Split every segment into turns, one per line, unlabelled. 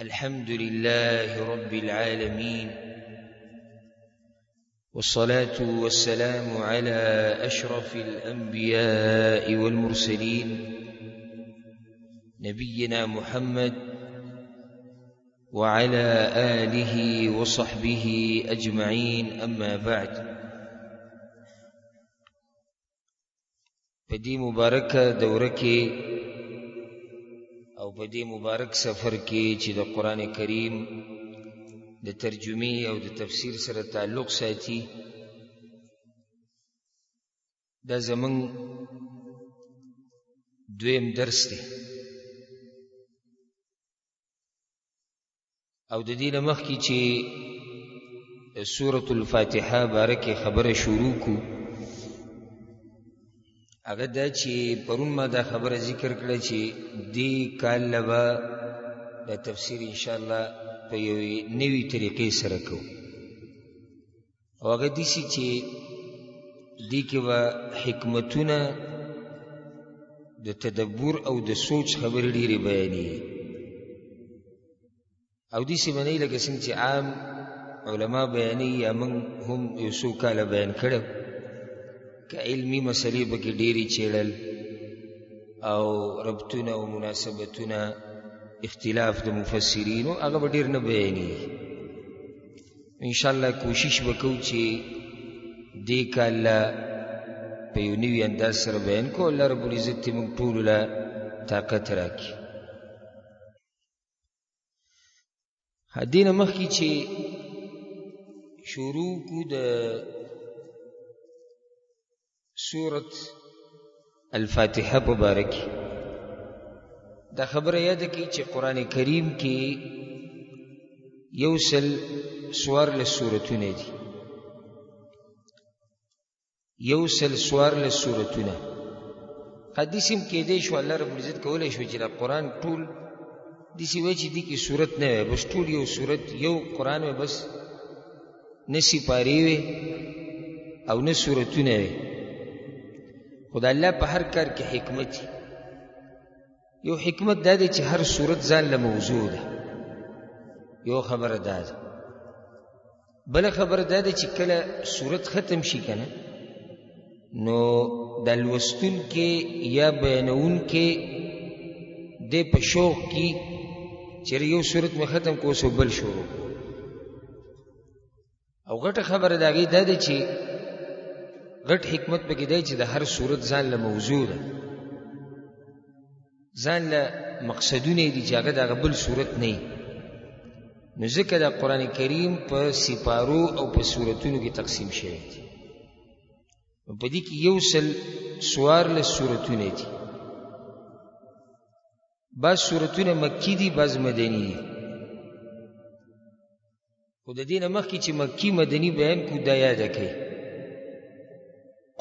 الحمد لله رب العالمين، والصلاة والسلام على أشرف الأنبياء والمرسلين، نبينا محمد وعلى آله وصحبه أجمعين، أما بعد. په دې مبارکه دوره کې او په دې مبارک سفر کې چې د قرآن کریم د ترجمې او د تفسیر سره تعلق ساتي، دا زمونږ دویم درس دی. او د دې نه مخکې چې سورة الفاتحه باره کې خبره شروع کو، هغه دا چې پرون ما دا خبره ذکر کړه چې دې کال له به دا تفسیر انشاءالله په یوې نوي طریقې سره کوو، او هغه داسې چې دې کې به حکمتونه د تدبر او د سوچ خبرې ډېرې بیانېږي، او داسې به نه وي لکه څنګه چې عام علما بیانوي یا موږ هم یو څو کاله بیان کړی، که علمي مسلې پکې ډېرې چېړل او ربطونه او مناسبتونه اختلاف د مفسرینو هغه به ډېر نه بیانېږي. انشاءالله کوشش به کوو چې دې کال له په یو نوي انداز سره بیان کړو. الله رب العزت دې موږ ټولو له طاقت راکړي. دې نه مخکې چې شروع کو د سورة الفاتحه په باره کې، دا خبره یاده کړئ چې قرآن کریم کې 114 سورتونه دي، 114 سورتونه. حدیث هم کېدی شو، الله رب العزت کولی شو چې دا قرآن ټول داسې وایي چې دې کې سورت نه وی، بس ټول یو سورت یو قرآن وی، بس نه سپارې وي او نه سورتونه وي. خو د الله په هر کار کې حکمت وي. یو حکمت دا دی چې هر سورت ځان له موضوع ده، یو خبره دا ده. بله خبره دا ده چې کله سورت ختم شي که نه، نو د لوستونکي یا بیانوونکي دی په شوق کې چې یو سورت مې ختم کړو، اوس بل شروع کړو. او غټه خبره د هغې دا ده چې غټ حکمت پکې دی چې د هر سورت ځان له موضوع ده، ځان له مقصدونه دي چې هغه د هغه بل سورت نه وي. نو ځکه د قرآن کریم په سپارو او په سورتونو کې تقسیم شوی دی. نو په دې کې 114 سورتونه دي. بعض سورتونه مکي دي، بعض مدني دي. خو د دې نه مخکې چې مکي مدني بیان کړو، دا یاده کړئ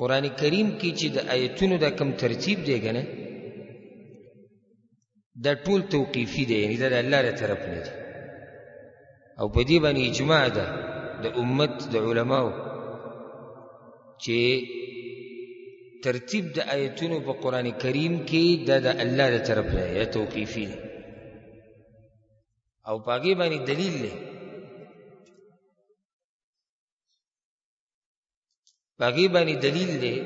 قرآن کریم کې چې د آیتونو دا کم ترتیب دی که نه، دا ټول توقیفي دی، یعنې دا د الله له طرف نه دی، او په دې باندې اجماع ده د امت د علماو چې ترتیب د آیتونو په قرآن کریم کې دا د الله له طرف نه دی، دا توقیفي دی، او په هغې باندې دلیل دی. په هغې باندې دلیل دی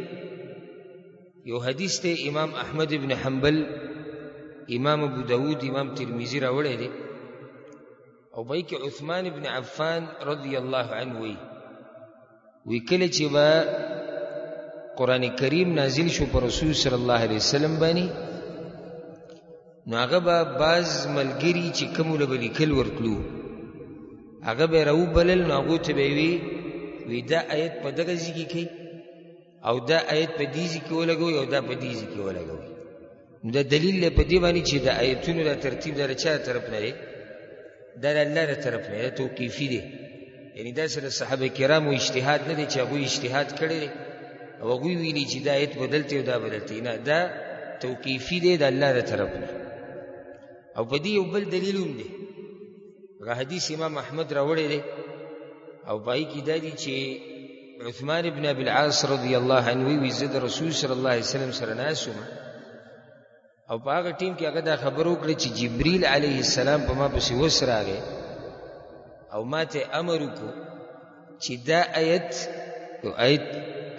یو حدیث دی، امام احمد ابن حنبل، امام ابو داود، امام ترمذي راوړی دی، او په کې عثمان ابن عفان رضی الله عنه وایي، وی کله چې به قرآن کریم نازل شو پر رسول صلی الله علیه وسلم باندې، نو هغه به بعض ملګري چې کومو له به لیکل ورتلو، هغه به یې راوبلل، نو هغو ته به یې وي وی دا آیت په دغه ځای کې کوي، او دا آیت په دې ځای کې ولګوئ، او دا په دې ځای کې ولګوئ. نو دا دلیل دی په دې باندې چې د آیتونو دا ترتیب دا له چا طرف نه دی؟ دا د الله له طرف نه دی، دا توقیفي دی. یعنې داسې د صحابه کرامو اجتهاد نه دی چې هغوی اجتهاد کړی دی او هغوی ویلي چې دا آیت بدلتی او دا بدلتی، نه، دا توقیفي دی د الله له طرف نه. او په دې یو بل دلیل هم دی، هغه حدیث امام احمد راوړی دی، او په هغې کې دا دی چې عثمان ابن ابي العاص رضی الله عنه وی زه د رسول صلی الله علیه وسلم سره ناست وم، او په هغه ټیم کې هغه دا خبره وکړه چې جبریل علیه السلام په ما پسې وس راغی او ما ته امر وکړو چې دا آیت، یو آیت،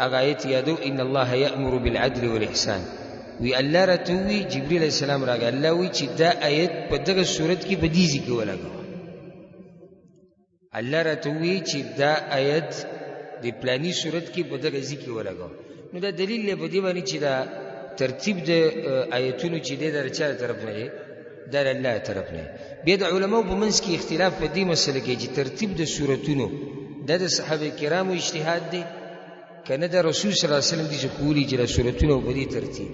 هغه آیت یادو، ان الله یأمر بالعدل والاحسان. وی الله راته ووی، جبریل علیه السلام راغی، الله وی چې دا آیت په دغه صورت کې په دې ځای کې ولګوه. الله راته وویل چې دا آیت د پلاني صورت کې په دغه ځای کې ولګوه. نو دا دلیل دی په دې باندې چې دا ترتیب د آیتونو چې دی دا د چا طرف نه دی؟ دا د الله طرف نه. بیا د علماو په منځ کې اختلاف په دې مسله کې چې ترتیب د سورتونو دا د صحابه کرامو اجتهاد دی که نه د رسول صلی الله علیه وسلم دي چې ښوولي چې دا سورتونه په دې ترتیب.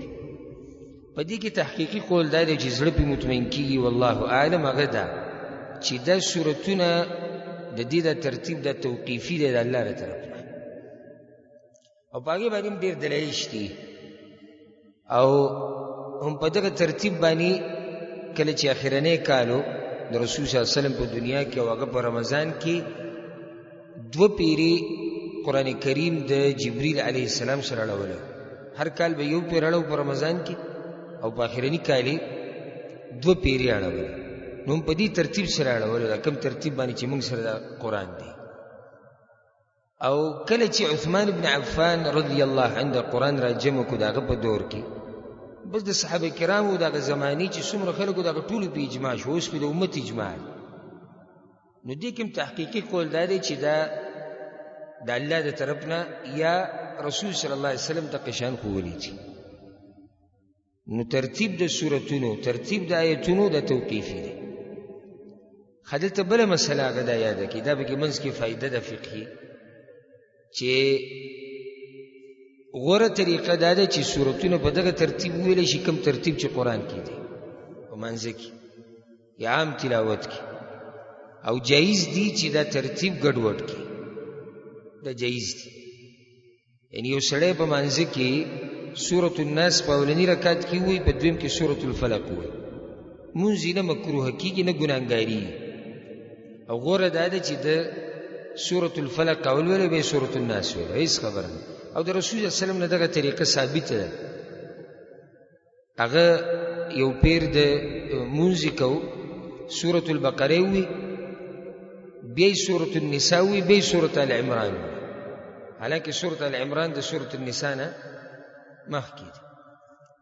په دې کې تحقیقي قول دا دی چې زړه پرې مطمئن کېږي، والله اعلم، هغه دا چې دا سورتونه د دې دا ترتیب دا توقیفي دی د الله له طرف نه، او په هغې باندې هم ډېر دلایل شته. او هم په دغه ترتیب باندې کله چې اخرنی کالو د رسول صلی الله علیه وسلم په دنیا کې او هغه په رمضان کې دوه پیرې قرآن کریم د جبریل علیه السلام سره اړولی. هر کال به یو پیر اړو په رمضان کې، او په اخرني کال یې دوه پیرې اړولې. نو هم په دې ترتیب سره اړولو، دا کوم ترتیب باندې چې موږ سره دا قرآن دی. او کله چې عثمان بن عفان رضی الله عنه د قرآن را جمع کړو د هغه په دور کې، بس د صحابه کرامو د هغه زمانې چې څومره خلکو د هغه ټولو په اجماع شو، اوس پرې د امت اجماع دی. نو دې کې هم تحقیقي قول دا دی چې دا د الله د طرف نه یا رسول صلی الله علیه وسلم دقه شان ښوولی دي. نو ترتیب د سورتونو، ترتیب د آیتونو د توقیفي دی. ښه دلته بله مسله هغه دا یاده کړي، دا پکې منځ کې فایده ده فقهي، چې غوره طریقه دا ده چې سورتونه په دغه ترتیب وویلی شي کوم ترتیب چې قرآن کې دی په منځ کې یا عام تلاوت کې، او جایز دی چې دا ترتیب ګډوډ کړي، دا جایز دی. یعنی یو سړی په مانځه کې سورة الناس په اولني رکعت کې ووایي، په دویم کې سورة الفلق ووایي، مونځ یې نه مکروه کېږي نه ګناهګاري. او غوره دا ده چې د سورة الفلق اول ویلی بیا سورة الناس ویلی، هېڅ خبره نه. او د رسول صلی الله علیه وسلم نه دغه طریقه ثابته ده. هغه یو پیر د مونځ کو سورة البقره وي، بیا سورة النساء وي، بیا سورة آل عمران وي. حالانکه سورة آل عمران د سورة النساء نه مخکې دی.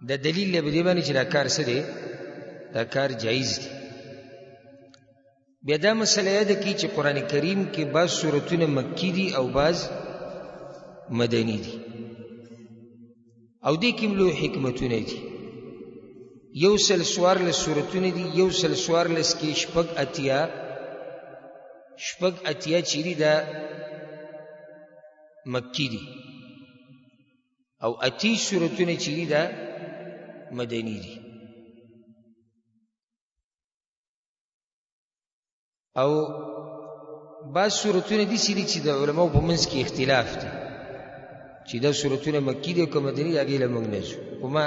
دا دلیل دی په دې باندې چې دا کار څه دی؟ دا کار جایز دی. بیا دا مسله یاده کړي چې قرآن کریم کې بعض سورتونه مکي دي او بعض مدني دي، او دې کې هم لوی حکمتونه دي. یو سل څوارلس سورتونه دي، یو سل څوارلس کې 86 چې دي دا مکي دي، او 80 سورتونه چې دي دا مدني دي. او بعض سورتونه داسې دي چې د علماو په منځ کې اختلاف دی چې دا سورتونه مکي دي او که مدني دي، هغې له موږ نه ځو، خو ما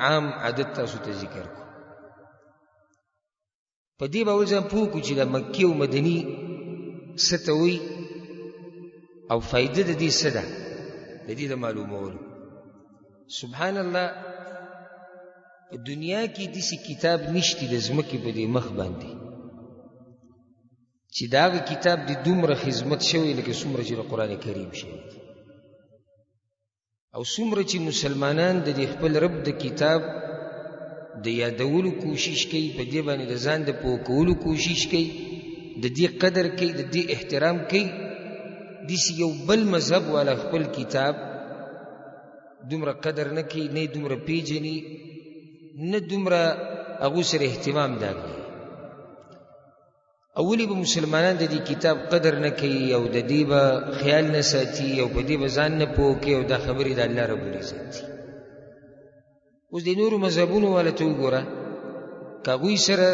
عام عادت تاسو ته ذکر کړو. په دې به اول ځان پوه کړو چې دا مکي او مدني څه ته وایي او فایده د دې څه ده، د دې د معلومولو. سبحان الله، په دنیا کې داسې کتاب نشتی د ځمکې په دې مخ باندې چې د هغه کتاب د دومره خدمت شوی لکه څومره چې د قرآن کریم شوی دی، او څومره چې مسلمانان د دې خپل رب د کتاب د یادولو کوشش کوي، په دې باندې د ځان د پوه کولو کوشش کوي، د دې قدر کوي، د دې احترام کوي، داسې یو بل مذهب والا خپل کتاب دومره قدر نه کوي، نه دومره پیژني، نه دومره هغو سره اهتمام دا کوي. اولی به مسلمانان د دې کتاب قدر نه کوي او د دې به خیال نه ساتي او په دې به ځان نه پوه کوي، او دا خبرې د الله رب العزت دي. اوس د نورو مذهبونو والا ته وګوره، که هغوی سره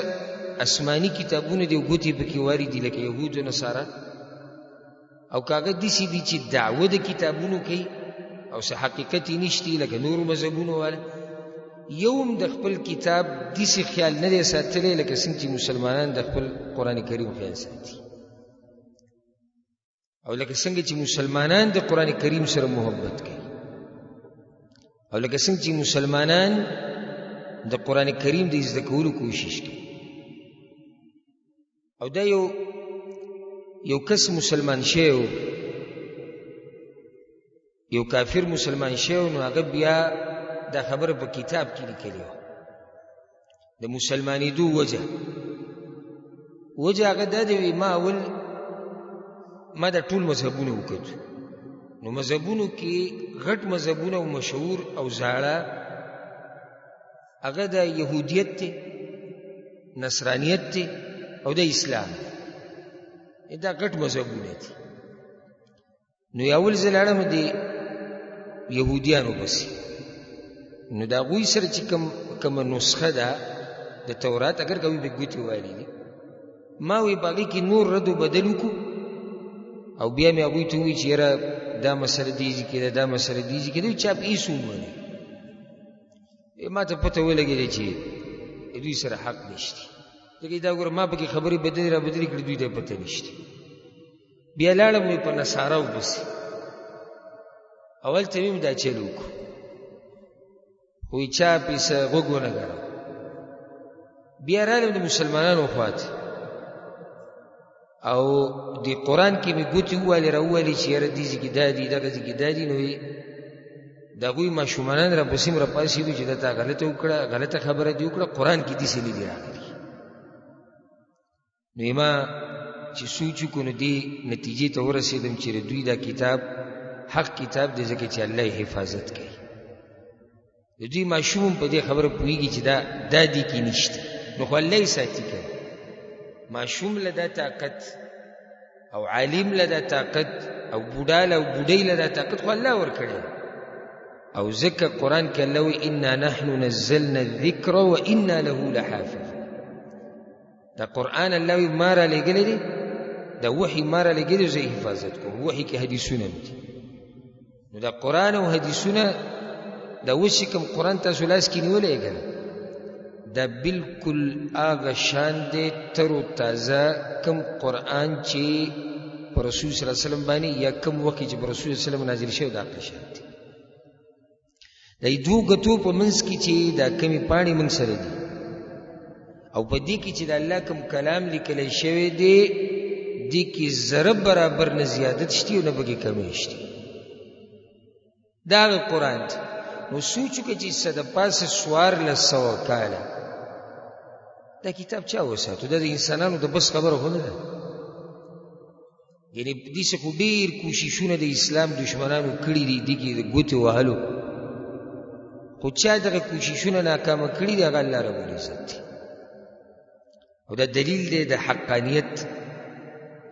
آسماني کتابونه دي او ګوتې پکې واري دي لکه یهود و نصارا، او که هغه داسې دي چې دعوه د کتابونو کوي او څه حقیقت یې نشتي لکه نورو مذهبونو والا، یو هم د خپل کتاب داسې خیال نه دی ساتلی لکه څنګه چې مسلمانان د خپل قرآن کریم خیال ساتي، او لکه څنګه چې مسلمانان د قرآن کریم سره محبت کوي، او لکه څنګه چې مسلمانان د قرآن کریم د زده کولو کوشش کوي. او دا یو کس مسلمان شوی و، یو کافر مسلمان شوی، نو هغه بیا دا خبره په کتاب کې لیکلې وه د مسلمانېدو وجه. وجه هغه دا دی، وی ما اول ما دا ټول مذهبونه وکتو، نو مذهبونو کې غټ مذهبونه او مشهور او زاړه هغه د یهودیت دی، نصرانیت دی او د اسلام دی، دا غټ مذهبونه دي. نو اول زه لاړم د یهودیانو پسې، نو د هغوی سره چې کومه نسخه ده د تورات، اګر که هغوی به ګوتې والي دي، ما وی په هغې کې نور رد و بدل وکړو، او بیا مې هغوی ته وویل چې یاره دا مسله دې ځای کې ده، دا مسله دې ځای کې ده، چا په هېڅ ومني. ما ته پته ولګېده چې دوی سره حق نشته، ځکه دا ګوره ما پکې خبرې بدلې را بدلې کړې، دوی ته پته نشته. بیا لاړم وی په نصاراو پسې، اول ته مې هم دا چل وکړو، خو یې چا پې څه غوږ ونه ګراوه. بیا رالم د مسلمانانو خوا ته، او د قرآن کې مې ګوتې ووهلې راووهلې چې یاره دې ځای کې دا دي، دغه ځای کې دا دي. نو د هغوی ماشومانان راپسې هم راپاڅېدو چې دا تا غلطه وکړه، غلطه خبره دې وکړه، قرآن کې داسې نه دي راغلي. نو ما چې سوچ وکړو نو دې نتیجې ته ورسېدم چې د دوی دا کتاب حق کتاب دی، ځکه چې الله یې حفاظت کوي. د دوی ماشوم هم په دې خبره پوهېږي چې دا دې کې نشته، نو خو الله یې ساتي که نه. ماشوم له دا طاقت او عالم له دا طاقت او بوډا له او بوډۍ له دا طاقت خو الله ورکړی. او ځکه قرآن کې الله وایي انا نحن نزلنا الذکر وانا له لحافظون. دا قرآن الله وایي ما را لېږلی دی، دا وحي ما را لېږلی دی، زه یې حفاظت کوم. وحي کې حدیثونه هم دي. نو دا قرآن او حدیثونه دا اوس چې کوم قرآن تاسو لاس کې نیولی که نه، دا بالکل هغه شان دی تر و تازه کوم قرآن چې په رسول صلی الله علیه وسلم باندې یا کوم وخت چې په رسول صلی الله علیه وسلم نازل شوی، دا هغه شان دی. د دوو ګوتو په منځ کې چې دا کمې پاڼې موږ سره دي، او په دې کې چې د الله کوم کلام لیکلی شوی دی، دې کې ذره برابر نه زیادت شته او نه پکې کمی شته. دا هغه قرآن دی. نو سوچ وکړه چې څه د پاسه 1400 کاله دا کتاب چا وساتو؟ دا د انسانانو د بس خبره خو نه ده. یعنی دې څه خو ډېر کوششونه د اسلام دشمنانو کړي دي، دې کې د ګوتې وهلو، خو چا دغه کوششونه ناکامه کړي دي هغه الله رب العزت دی. او دا دلیل دی د حقانیت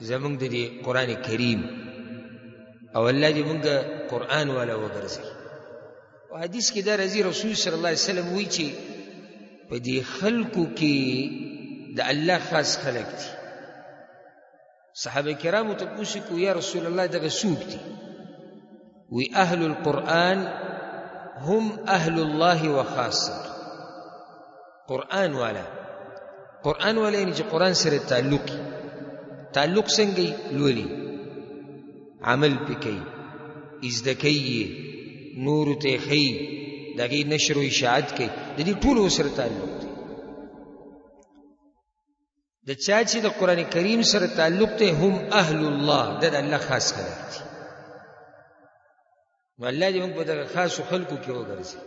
زمونږ د دې قرآن کریم، او الله دې مونږ قرآن والا وګرځوي. او حدیث کې دا راځي رسول صلی الله علیه وسلم وایي چې په دې خلکو کې د الله خاص خلک دي. صحابه کرامو ته پوښتنه کو یا رسول الله دغه څوک دي؟ وی اهل القرآن هم اهل الله وخاصته. قرآن والا، قرآن والا یعنی چې قرآن سره تعلق، تعلق څنګه لولي، عمل پې کوي، زده کوي یې، نورو ته یې ښیي، د هغې نشر و اشاعت کوي، د دې ټولو سره تعلق دی. د چا چې د قرآن کریم سره تعلق دی هم اهل الله، دا د الله خاص خلک دي. نو الله دې موږ په دغه خاصو خلکو کې وګرځي.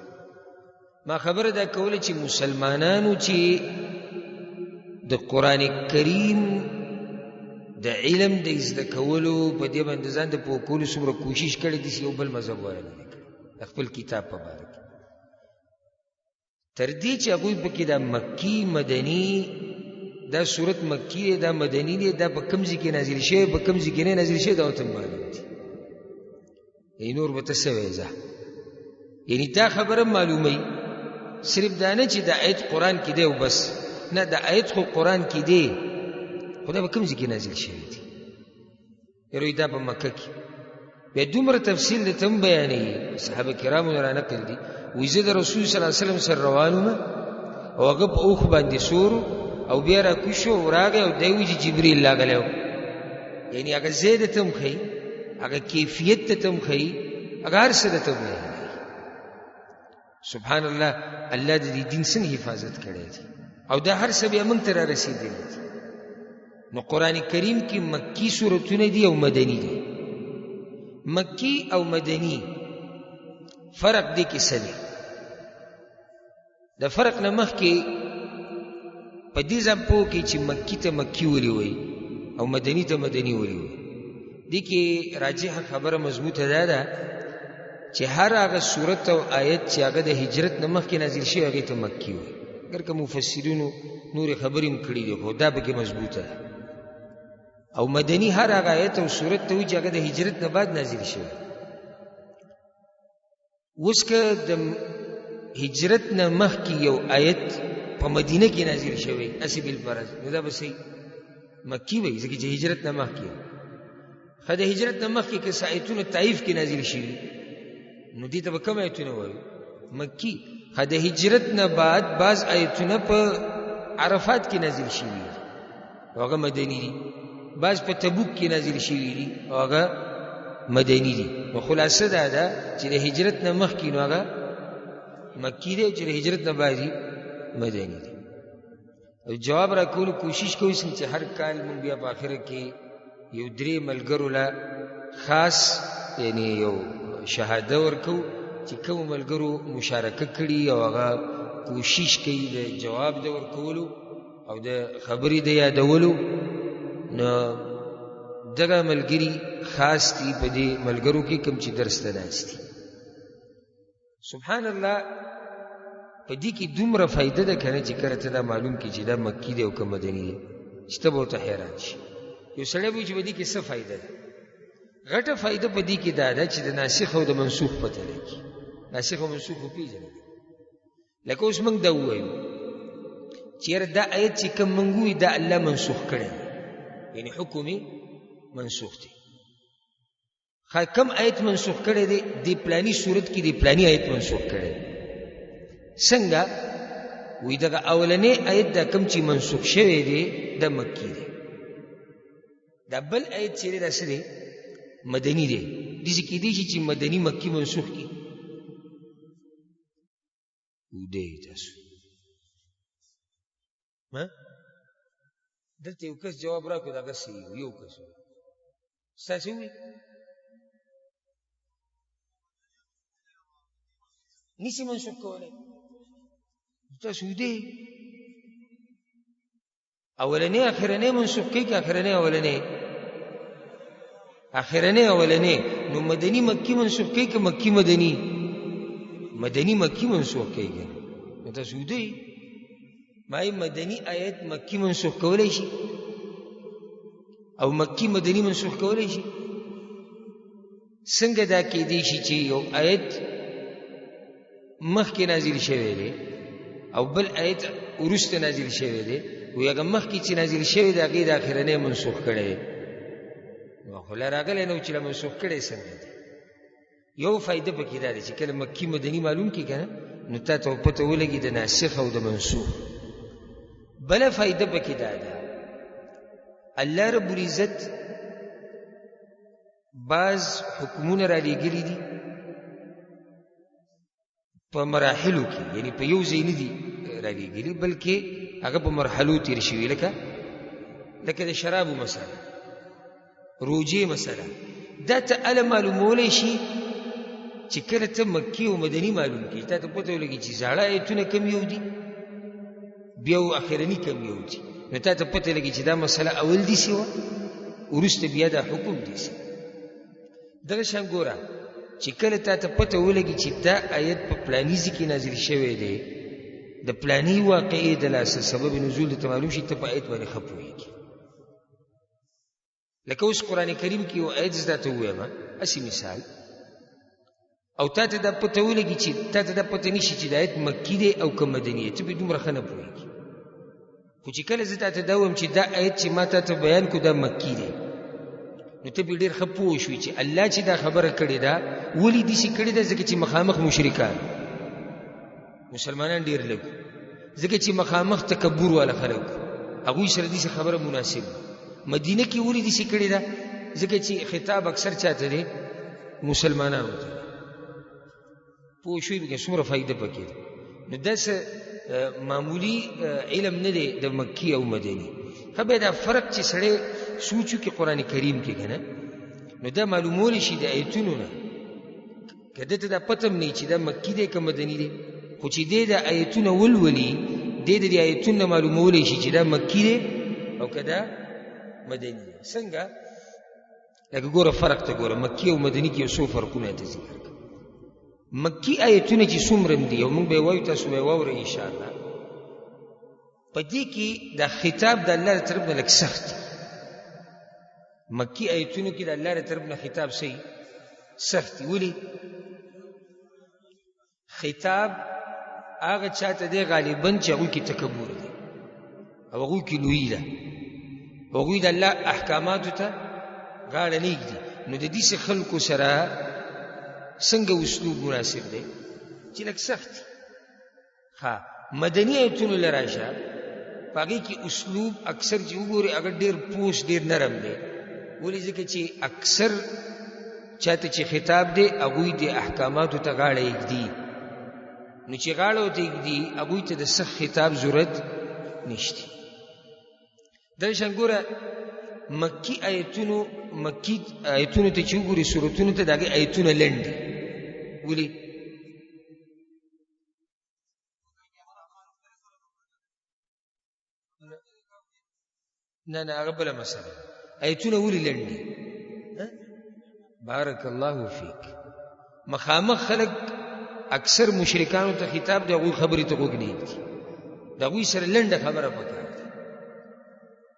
ما خبره دا کوله چې مسلمانانو چې د قرآن کریم د علم د زده کولو په دې باندې ځان د پوه کولو څومره کوشش کړی، داسې یو بل مذهب والا نه دی کړی د خپل کتاب په باره کې. تر دې چې هغوی پکې دا مکی مدني، دا سورت مکی دی، دا مدني دی، دا په کوم ځای کې نازل شوی، په کوم ځای کې نه نازل شوی، دا ورته معلوم دي. یعنی نور به ته څه وایې ځه؟ یعنی دا خبره معلوموي، صرف دا نه چې دا آیت قرآن کې دی او بس، نه، دا آیت خو قرآن کې دی، خو دا په کوم ځای کې نازل شوی دی؟ یاره دا په مکه کې. بیا دومره تفصیل درته هم بیانوي، صحابه کرامو نه رانقل دي، وایي زه د رسول صلی الله علیه وسلم سره روان وم او هغه په اوښ باندې سور او بیا را کوز شو او راغی او دی وایي چې جبریل راغلی و. یعنی هغه ځای درته هم ښیي، هغه کیفیت درته هم ښیي، هغه هر څه درته بیانوي. سبحان الله، الله د دې دین څنګه حفاظت کړی دی، او دا هر څه بیا موږ ته را رسېدلي دي. نو قرآن کریم کې مکی سورتونه دي او مدني دي. مکی او مدني فرق دی کې څه دی؟ د فرق نه مخکې په دې ځان پوه کړئ چې مکی ته مکی ولې وایي او مدني ته مدني ولې وایي. دې کې راجحه خبره مضبوطه دا ده چې هر هغه سورت او آیت چې هغه د هجرت نه مخکې نازل شوی هغې ته مکی وایي. اګر که مفسرینو نورې خبرې هم کړي دي، خو دا پکې مضبوطه ده. او مدني هر هغه آیت او سورت ته وایي چې هغه د هجرت نه بعد نازل شوی. اوس که د هجرت نه مخکې یو آیت په مدینه کې نازل شوی هسې بالفرض، نو دا به څه مکي وي، ځکه چې هجرت نه مخکې. ښه، د هجرت نه مخکې که څه آیتونه طایف کې نازل شوي، نو دې ته به کوم آیتونه وایو؟ مکي. ښه، د هجرت نه بعد بعض آیتونه په عرفات کې نازل شوي دي، هغه مدني دي. بعض په تبوک کې نازل شوي دي، هغه مدني دي. نو خلاصه دا ده چې د هجرت نه مخکې نو هغه مکي دی، چې د هجرت نه بعد مدني دی. او جواب را کولو کوشش کوو چې هر کال مونږ بیا په آخره کې یو درې ملګرو له خاص یعنی یو شهاده ورکوو چې کومو ملګرو مشارکه کړي او هغه کوشش کوي د جواب د ورکولو او د خبرې د یادولو، نو دغه ملګري خاص دي په دې ملګرو کې کوم چې درس ته ناست دي. سبحان الله، په دې کې دومره فایده ده که نه چې کله ته دا معلوم کړي چې دا مکي دی او که مدني دی، چې ته به ورته حیران شي. یو سړی به وایي چې په دې کې څه فایده ده؟ غټه فایده په دې کې دا ده چې د ناسخ او د منسوخ پته لګي. ناسخ او منسوخ خو پېژنې. لکه اوس موږ دا ووایو چې یاره دا آیت چې کوم موږ ووایو دا الله منسوخ کړی دی، یعنې حکم یې منسوخ دی. ښه، کوم آیت منسوخ کړی دی؟ دې پلاني صورت کې دې پلاني آیت منسوخ کړی دی. څنګه؟ وایي دغه اولنی آیت دا کوم چې منسوخ شوی دی دا مکي دی، دا بل آیت چې دی دا څه دی؟ مدني دی. داسې کېدی شي چې مدني مکي منسوخ کړي. ویده یې تاسو. دلته یو کس جواب راکړو، دغه څه یو کس ستاسو وي نشي منسوخ کولی. تاسو ویده یې. اولنې اخرنې منسوخ کوي که اخرنې اولنې؟ اخرنې اولنې. نو مدني مکي منسوخ کوي که مکي مدني؟ مدني مکي منسوخ کوي که نو تاسو ویده یې. ما یې مدني آیت مکي منسوخ کولی شي او مکي مدني منسوخ کولی شي؟ څنګه دا کېدی شي چې یو آیت مخکې نازل شوی دی او بل آیت وروسته نازل شوی دی، وایي هغه مخکې چې نازل شوی دی هغې د اخرنی منسوخ کړی دی، نو خو لا راغلی نه و چې لا منسوخ کړی څنګه دی؟ یو فایده پکې دا ده چې کله مکي مدني معلوم کړي که نه، نو تا ته پته ولګي د ناسخ او د منسوخ. بله فایده پکې دا ده، الله رب العزت بعض حکمونه را لېږلي دي په مراحلو کې، یعنی په یو ځای نه دي را لېږلي، بلکې هغه په مرحلو تېر شوي. لکه د شرابو مسله، روجې مسله، دا ته هله معلومولی شي چې کله ته مکي او مدني معلوم کړي، تا ته پته ولګي چې زاړه آیتونه کوم یو دي بیا اخرني کوم یو دي، نو تا ته پته لګي چې دا مسله اول داسې وه، وروسته بیا دا حکم داسې. دغه شان ګوره چې کله تا ته پته ولګي چې دا آیت په پلاني ځای کې نازل شوی دی، د پلاني واقعې د لاسه سبب نزول درته معلوم شي، ته په آیت باندې ښه پوهېږي. لکه اوس قرآن کریم کې یو آیت زه درته ووایم هسې مثال، او تا ته دا پته ولګي چې تا ته دا پته نه شي چې دا آیت مکي دی او که مدني دی، ته پرې دومره ښه نه پوهېږي. خو چې کله زه تا ته دا ووایم چې دا آیت چې ما تا ته بیان کړو دا مکي دی، نو ته پرې ډېر ښه پوه شوې چې الله چې دا خبره کړې ده ولې داسې کړې ده، ځکه چې مخامخ مشرکان مسلمانان ډېر لږ، ځکه چې مخامخ تکبر والا خلک هغوی سره داسې خبره مناسب. مدینه کې ولې داسې کړې ده، ځکه چې خطاب اکثر چاته دی؟ مسلمانانو ته. پوه شوي پکې څومره فایده پکې ده. نو دا څه معمولي علم نه دی د مکي او مدني. ښه بیا دا فرق چې سړی سوچ وکړي قرآن کریم کې که نه، نو دا معلومولی شي د ایتونو نه، که ده ته دا پته هم نه چې دا مکي دی که مدني دی، خو چې دی دا ایتونه ولولي، دی د دې ایتونو نه معلومولی شي چې دا مکي دی او که دا مدني دی. څنګه؟ لکه ګوره فرق ته ګوره، مکي او مدني کې یو څو فرقونه ته ذکر کړه. مکي آیتونه چې څومره هم دي، او موږ به یې وایو، تاسو به یې واورئ انشاءالله، په دې کې د خطاب د الله له طرف نه لږ سخت دی. مکي آیتونو کې د الله له طرف نه خطاب صحیح سخت دی. ولې؟ خطاب هغه چاته دی غالبا چې هغوی کې تکبر دی او هغوی کې لویي ده، هغوی د الله احکاماتو ته غاړه نه ږدي. نو د داسې خلکو سره څنګه اسلوب مناسب دی چې لږ سخت دی. ښه مدني ایتونو له راشه، په هغې کې اسلوب اکثر چې وګورې هغه ډېر پوس ډېر نرم دی. ولې؟ ځکه چې اکثر چاته چې خطاب دی هغوی د احکاماتو ته غاړه ږدي، نو چې غاړه ورته ږدي هغوی ته د سخت خطاب ضرورت نشته. دغه شان ګوره مکي ایتونو، مکي ایتونو ته چې وګورې سورتونو ته، د هغې ایتونه لنډ دي. ولې؟ نه نه، هغه بله مسله ده. ایتونه ولې لنډ دي؟ بارک الله فیک. مخامخ خلک اکثر مشرکانو ته خطاب دی، هغوی خبرې ته غوږ نه ږدي، د هغوی سره لنډه خبره پکار ده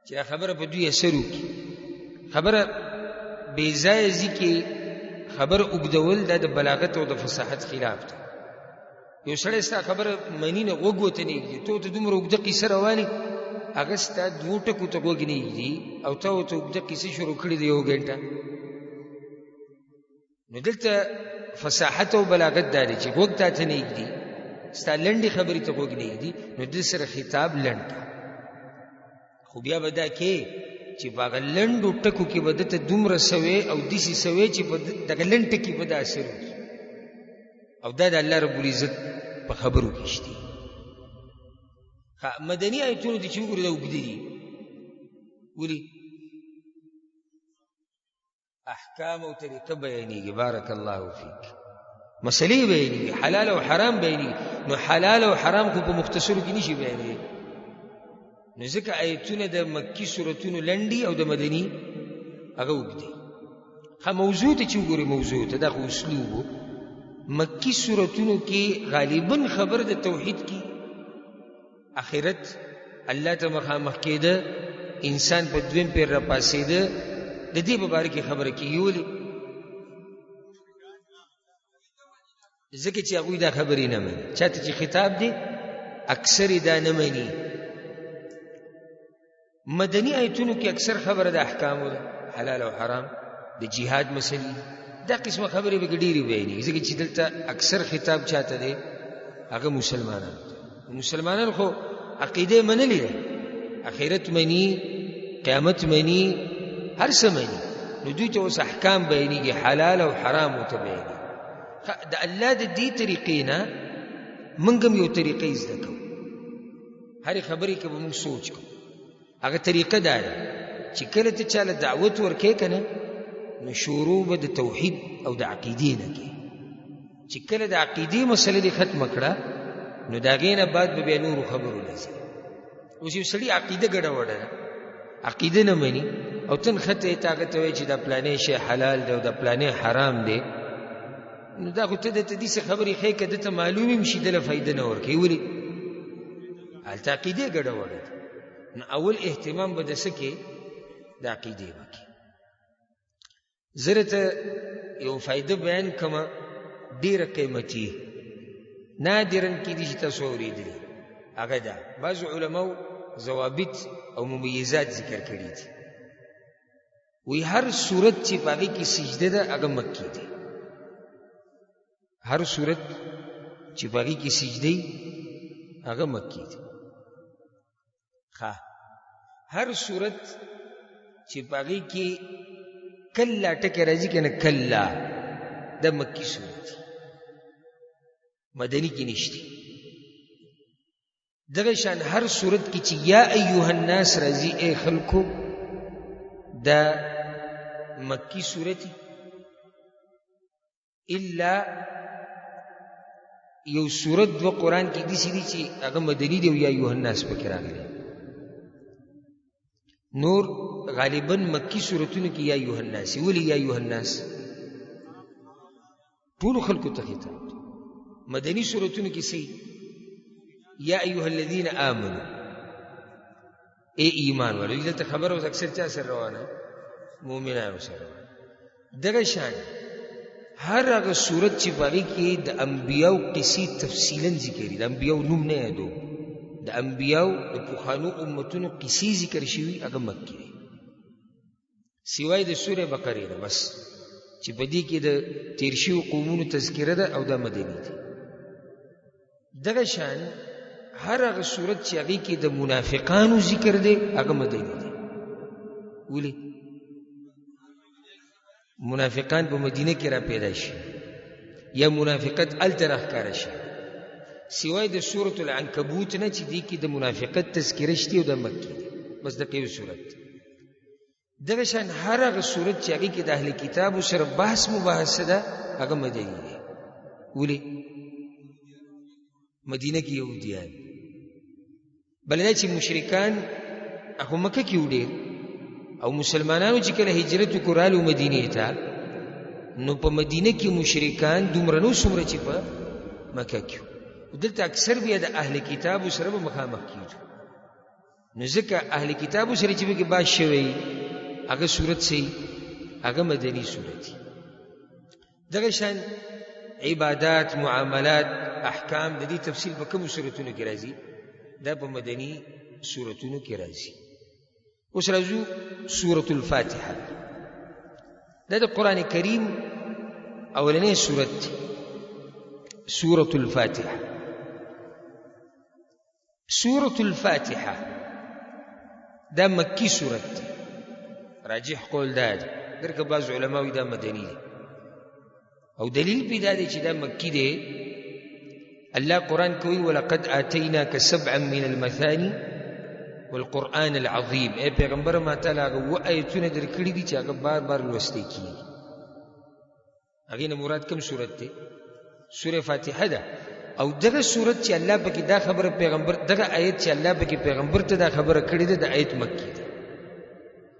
چې دا خبره په دوی اثر وکړي. خبره بې ځایه ځي کې خبره اوږدول دا د بلاغت او د فصاحت خلاف ده. یو سړی ستا خبره مني نه، غوږ ورته نه ږدي، ته ورته دومره اوږده قیصه راوالي، هغه ستا دوو ټکو ته غوږ نه ږدي او تا ورته اوږده قیصه شروع کړې ده یو ګنټه. نو دلته فصاحت او بلاغت دا دی چې غوږ تا ته نه ږدي، ستا لنډې خبرې ته غوږ نه ږدي، نو ده سره خطاب لنډ کړه. خو بیا به دا کې چې په هغه لنډو ټکو کې به ده ته دومره سوی او داسې سوی چې په دغه لنډ ټکي به دا اثر وکړي، او دا د الله رب العزت په خبرو کې شته. مدني آیتونو ته چې وګورو دا اوږده دي. ولې؟ احکام او طریقه بیانېږي. بارک الله فیک. مسلې بیانېږي، حلال او حرام بیانېږي. نو حلال او حرام خو په مختصرو کې نشي بیانېږي، نو ځکه آیتونه د مکي سورتونو لنډي او د مدني هغه اوږدي. ښه موضوع ته چې وګورې، موضوع ته دا خو اسلوب و. مکي سورتونو کې غالبا خبره د توحید کې، آخرت، الله ته مخامخ کېده، انسان په دویم پیر راپاڅېده، د دې په باره کې خبره کېږي. ولې؟ ځکه چې هغوی دا خبرې نه مني. چاته چې خطاب دی اکثر یې دا نه مني. مدني آیتونو کې اکثر خبره د احکامو ده، حلال او حرام، د جهاد مسلې، دا قسمه خبرې به ډېرې بیانېږي، ځکه چې دلته اکثر خطاب چاته دی؟ هغه مسلمانانو ته. مسلمانان خو عقیده یې منلې ده، اخرت مني، قیامت مني، هر څه مني، نو دوی ته اوس احکام بیانېږي، حلال او حرام ورته بیانېږي. د الله د دې طریقې نه موږ هم یو طریقه زده کوو. هرې خبرې کې به موږ سوچ کوو. هغه طریقه دا ده چې کله ته چاله دعوت ورکې که نه، نو شروع به د توحید او د عقیدې نه کې. چې کله د عقیدې مسله دې ختمه کړه، نو د هغې نه بعد به بیا نورو خبرو له ځي. اوس یو سړي عقیده ګډه وډه ده، عقیده نه مني، او ته نښته یې، ته هغه ته وایې چې دا پلانی شی حلال دی او دا پلانی حرام دی، نو دا خو ته ده ته داسې خبرې ښیې که ده ته معلومې هم شي، ده له فایده نه ورکوي. ولې؟ هلته عقیدې ګډه وډه ده. نو اول اهتمام به د څه کې؟ د عقیدې به کې. زه درته یو فایده بیان کړم ډېره قیمتي، نادراً کېدای شي تاسو اورېدلي. هغه ده بعضو علماو ضوابط او ممیزات ذکر کړي دي. وایي هر سورت چې په هغې کې سجده ده هغه مکي دی. هر سورت چې په هغې کې سجده وي هغه مکي دی. ښه، هر سورت چې په هغې کې کلا ټکی راځي که نه، کلا، دا مکي سورت دی. مدني کې نشته. دغه شان هر صورت کې چې یا ایها الناس راځي، ای خلکو، دا مکی صورت، الا یو صورت دو قرآن کې داسې دي چې هغه مدني دی او یا ایها الناس پکې راغلی. نور غالبا مکی صورتونو کې یا ایها الناس. ولې یا ایها الناس؟ ټولو خلکو ته خطاب دی. مدني صورتونو کې څه؟ یا ایها الذین آمنو، ای ایمان والو. دلته خبره اوس اکثر چا سره روانه؟ مؤمنانو سره روانه. دغه شان هر هغه صورت چې په هغې کې د انبیاو قصې تفصیلا ذکر دي، د انبیاو نوم نه یادو، د انبیاو د پخوانو امتونو قصې ذکر شوي، هغه مکي دی، سوای د سورې بقرې نه، بس چې په دې کې د تیر شویو قومونو تذکره ده او دا مدني دی. دغه شان هر هغه صورت چې هغې کې د منافقانو ذکر دی، هغه مدني دی. ولې؟ منافقان په مدینه کې را پیدا شي یا منافقت هلته راښکاره شي، سوای د سورة العنکبوت نه چې دې کې د منافقت تذکره شته او د مکې دی، بس دغه یو صورت دی. دغه شان هر هغه صورت چې هغې کې د اهل کتابو سره بحث مباحثه ده، هغه مدني دی. ولې؟ مدینه کې یهودیان، بل دا چې مشرکان هغه مکه کې وو ډېر، او مسلمانانو چې کله هجرت وکړو رالو مدینې ته، نو په مدینه کې مشرکان دومره نو څومره چې په مکه کې وو. دلته اکثر بیا د اهل کتابو سره به مخامخ کېږو، نو ځکه اهل کتابو سره چې پکې باز شوی هغه صورت څه، هغه مدني صورت دی. دغه شان عبادات، معاملات، احکام، د دې تفصیل په کومو صورتونو کې راځي؟ دا په مدني صورتونو کې راځي. اوس راځو سورة الفاتحه. دا د قرآن کریم اولنی سورت دی، سورة الفاتحه. سورة الفاتحه دا مکی سورت دی، راجح قول دا دی، درکه بعض علماء وایي دا مدني دی، او دلیل پې دا دی چې دا مکی دی. الله قرآن کوي ولقد آتیناک سبعا من المثاني والقرآن العظیم. ای پیغمبر، ما تعالی هغه اووه آیتونه درکړي دي چې هغه بار بار لوستی کېږي. هغې نه مراد کوم سورت دی؟ سورة فاتحه ده. او دغه سورت چې الله پکې دا خبره پیغمبر، دغه آیت چې الله پکې پیغمبر ته دا خبره کړې ده، د آیت مکی ده.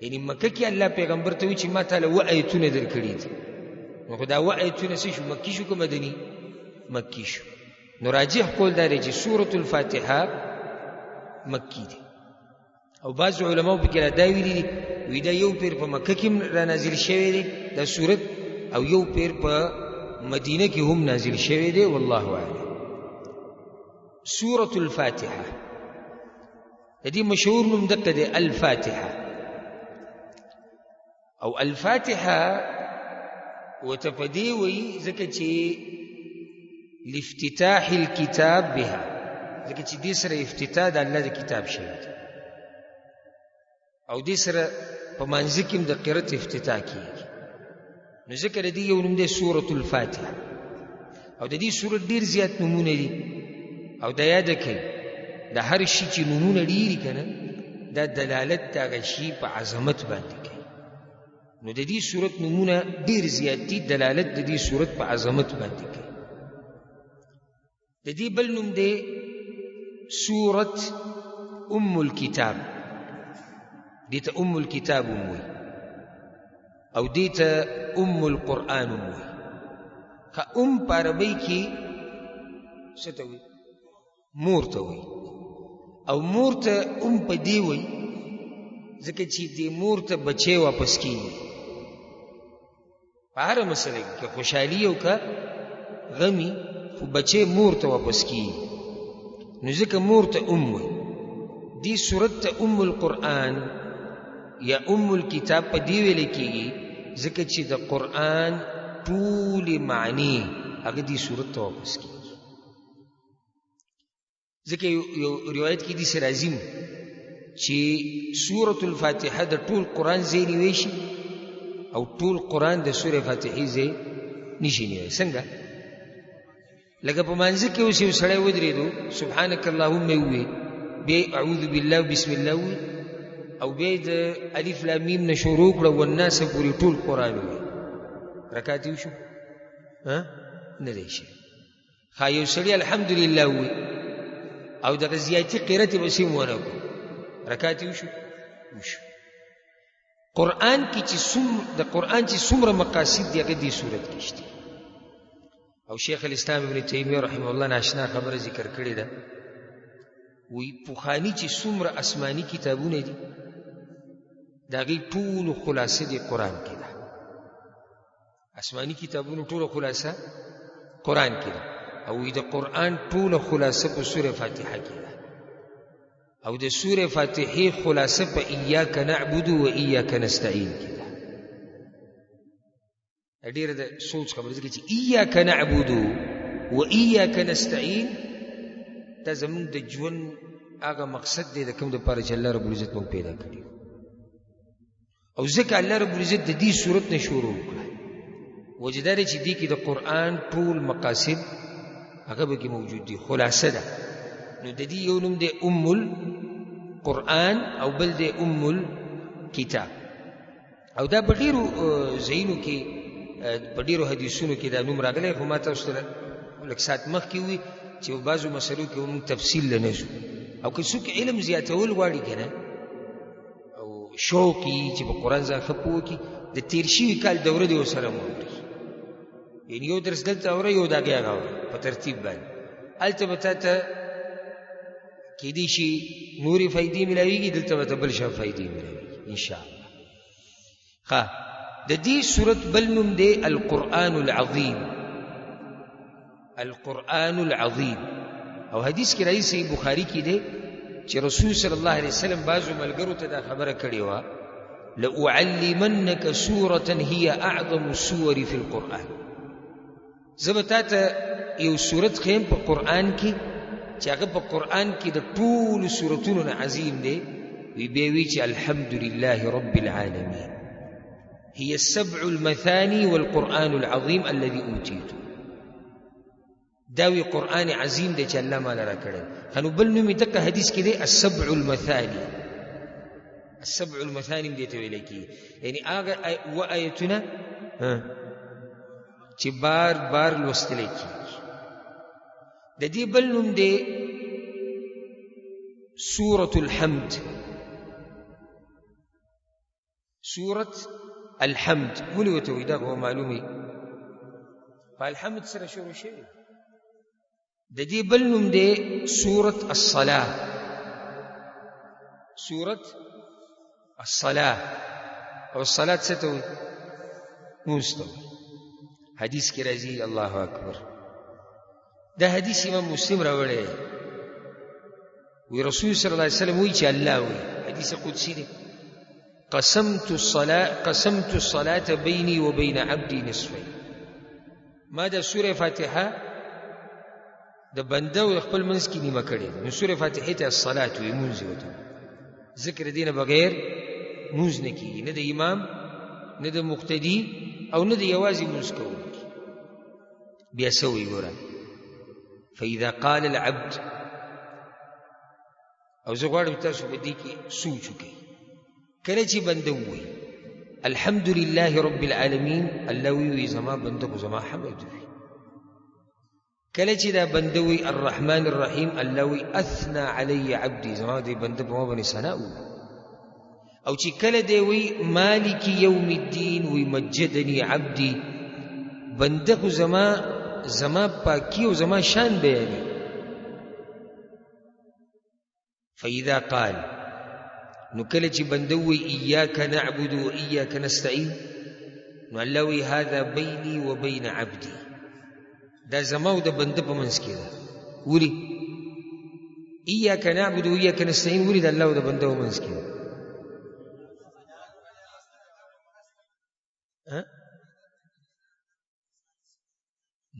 یعنی مکه کې الله پیغمبر ته وایي چې ما تعالی اووه آیتونه درکړي دي. نو خو دا اووه آیتونه څه شو؟ مکی شو که مدني؟ مکی شو. نو راجح قول دا دی چې سورة الفاتحه مکی دی. او بعض علماو پکې را دا ویلي دي، وایي دا یو پیر په مکه کې هم را نازل شوی دی دا سورت، او یو پیر په مدینه کې هم نازل شوی دی، والله اعلم. سورة الفاتحه د دې مشهور نوم دقه دی، الفاتحه. او الفاتحه ورته په دې وایي ځکه چې لافتتاح الكتاب بها، ځکه چې دې سره افتتاح د الله د کتاب شوی دی، او دې سره په مانځه کې هم د قرت افتتاح کېږي. نو ځکه د دې یو نوم دی سورة الفاتحه. او د دې سورت ډېر زیات نومونه دي، او دا یاده کړئ د هر شي چې نومونه ډېر دي که نه، دا دلالت د هغه شي په عظمت باندې کوي. نو د دې سورت نومونه ډېر زیات دي، دلالت د دې سورت په عظمت باندې کوي. د دې بل نوم دی سورت ام الکتاب، دې ته ام الکتاب هم وایي، او دې ته ام القرآن هم وایي. که ام په عربۍ کې څه ته وایي؟ مور ته وایي. او مور ته ام په دې وایي ځکه چې دې مور ته بچی واپس کېږي په هره مسله کې، که خوشحالي او که غمي، خو بچی مور ته واپس کېږي، نو ځکه مور ته ام وایي. دې سورت ته ام القرآن یا ام الکتاب په دې ویل کېږي ځکه چې د قرآن ټولې معنی هغه دې سورت ته واپس کېږي. ځکه یو روایت کې داسې راځي چې سورة الفاتحه د ټول قرآن ځای نیوی شي او ټول قرآن د سورې فاتحې ځای نشي نیوی. څنګه؟ لکه په مانځه کې اوس یو سړی ودرېدو، سبحانک اللهم یې وویل، بیا یې اعوذ بالله بسم الله وویل، او بیا یې د الف لام میم نه شروع کړه والناس پورې ټول قرآن وویل، رکعت یې وشو؟ نه دی شوی. ښه، یو سړي الحمدلله وویل او دغه زیاتي قرت یې بس هم ونه کړو، رکعت یې وشو؟ وشو. قرآن کې چې د قرآن چې څومره مقاصد دي هغه دې صورت کې شته. او شیخ الاسلام ابن تیمیه رحمه الله ناشنا خبره ذکر کړې ده، وایي پخواني چې څومره آسماني کتابونه دي د هغې ټولو خلاصه دې قرآن کې ده. آسماني کتابونو ټوله خلاصه قرآن کې ده، او وایي د قرآن ټوله خلاصه په سوره فاتحه کې ده، او د سوره فاتحې خلاصه په ایاک نعبد و ایاک نستعین کې ده. ډېره د سوچ خبره، ځکه چې ایاک نعبد و ایاک نستعین دا زموږ د ژوند هغه مقصد دی د کوم دپاره چې الله رب العزت موږ پیدا کړي. او ځکه الله رب العزت د دې صورت نه شروع وکړه، وجه دا ده چې دې کې د قرآن ټول مقاصد هغه به کې موجود دي، خلاصه ده. نو د دې یو نوم دی ام القرآن او بل دی ام الکتاب. او دا په ډېرو ځایونو کې په ډېرو حدیثونو کې دا نوم راغلی، خو ما تاسو ته لږ ساعت مخکې وویل چې په بعضو مسلو کې موږ تفصیل له نه ځو. او که څوک علم زیاتول غواړي که نه او شوق یې چې په قرآن ځان ښه پوه کړي، د تېر شوي کال دوره دې ورسره واوري، یعنې یو درس دلته اوري یو د هغې هغه اوري په ترتیب باندې، هلته به تا ته کېدای شي نورې فایدې ملاویږي، دلته به ته بل شان فایدې ملاویږي انشاءالله. ښه، د دې سورت بل نوم دی القرآن العظیم. القرآن العظیم. او حدیث کې راځي صحیح بخاري کې دی چې رسول صلی الله علیه وسلم بعضو ملګرو ته دا خبره کړې وه، لأعلمنک سورة هي أعظم السور في القرآن. زه به تا ته یو سورت ښیم په قرآن کې چې هغه په قرآن کې د ټولو سورتونو نه عظیم دی. وی بیا وی چې الحمد لله رب العالمین هي السبع المثاني والقرآن العظیم الذي أوتيته. دا وی قرآن عظیم دی چې الله ماله راکړی. ښه، نو بل نوم یې دقه حدیث کې دی السبع المثاني. السبع المثاني هم دې ته ویلی کېږي، یعنې هغه اووه آیتونه چې بار بار لوستلی کېږي. د دې بل نوم دی سورة الحمد. سورة الحمد ولې ورته وایي؟ دا خو معلومه په الحمد سره شروع شوې. د دې بل نوم دی سورة الصلاة. سورة الصلاة. او الصلاة څه ته وایي؟ لمونځ ته وایي. حدیث کې راځي، الله اکبر، دا حدیث امام مسلم راوړی، وی رسول صلی الله علیه وسلم وایي چې الله وایي، حدیث قدسي دی، قسمت الصلاة بيني وبين عبدي نصفين. ما دا سورة فاتحة د بنده او خپل منځ کې نیمه کړې ده. نو سورة فاتحې ته الصلاة وایي، لمونځ یې ورته وایي. ذکر دې نه بغیر لمونځ نه کېږي، نه د امام، نه د مقتدي، او نه د یوازې لمونځ کوونکي. بیا څه وایي ګوره، فإذا قال العبد. او زه غواړم تاسو په دې کې سوچ وکړئ. کله چې بنده ووایي الحمد لله رب العالمین، الله ووایي زما بنده خو زما حمد وي. کله چې دا بنده وایي الرحمن الرحیم، الله وایي اثنا علی عبدي، زما دې بنده په ما باندې ثنا ووایي. او چې کله دی وایي مالک یوم الدین، وایي مجدني عبدي، بنده خو زما پاکي او زما شان بیانوي. فإذا قال، نو کله چې بنده وایي إياک نعبد و إياک نستعین، نو الله وایي هذا بیني و بین عبدي، دا زما او د بنده په منځ کې ده. ولې إياک نعبد و إياک نستعین؟ ولې د الله او د بنده په منځ کې ده؟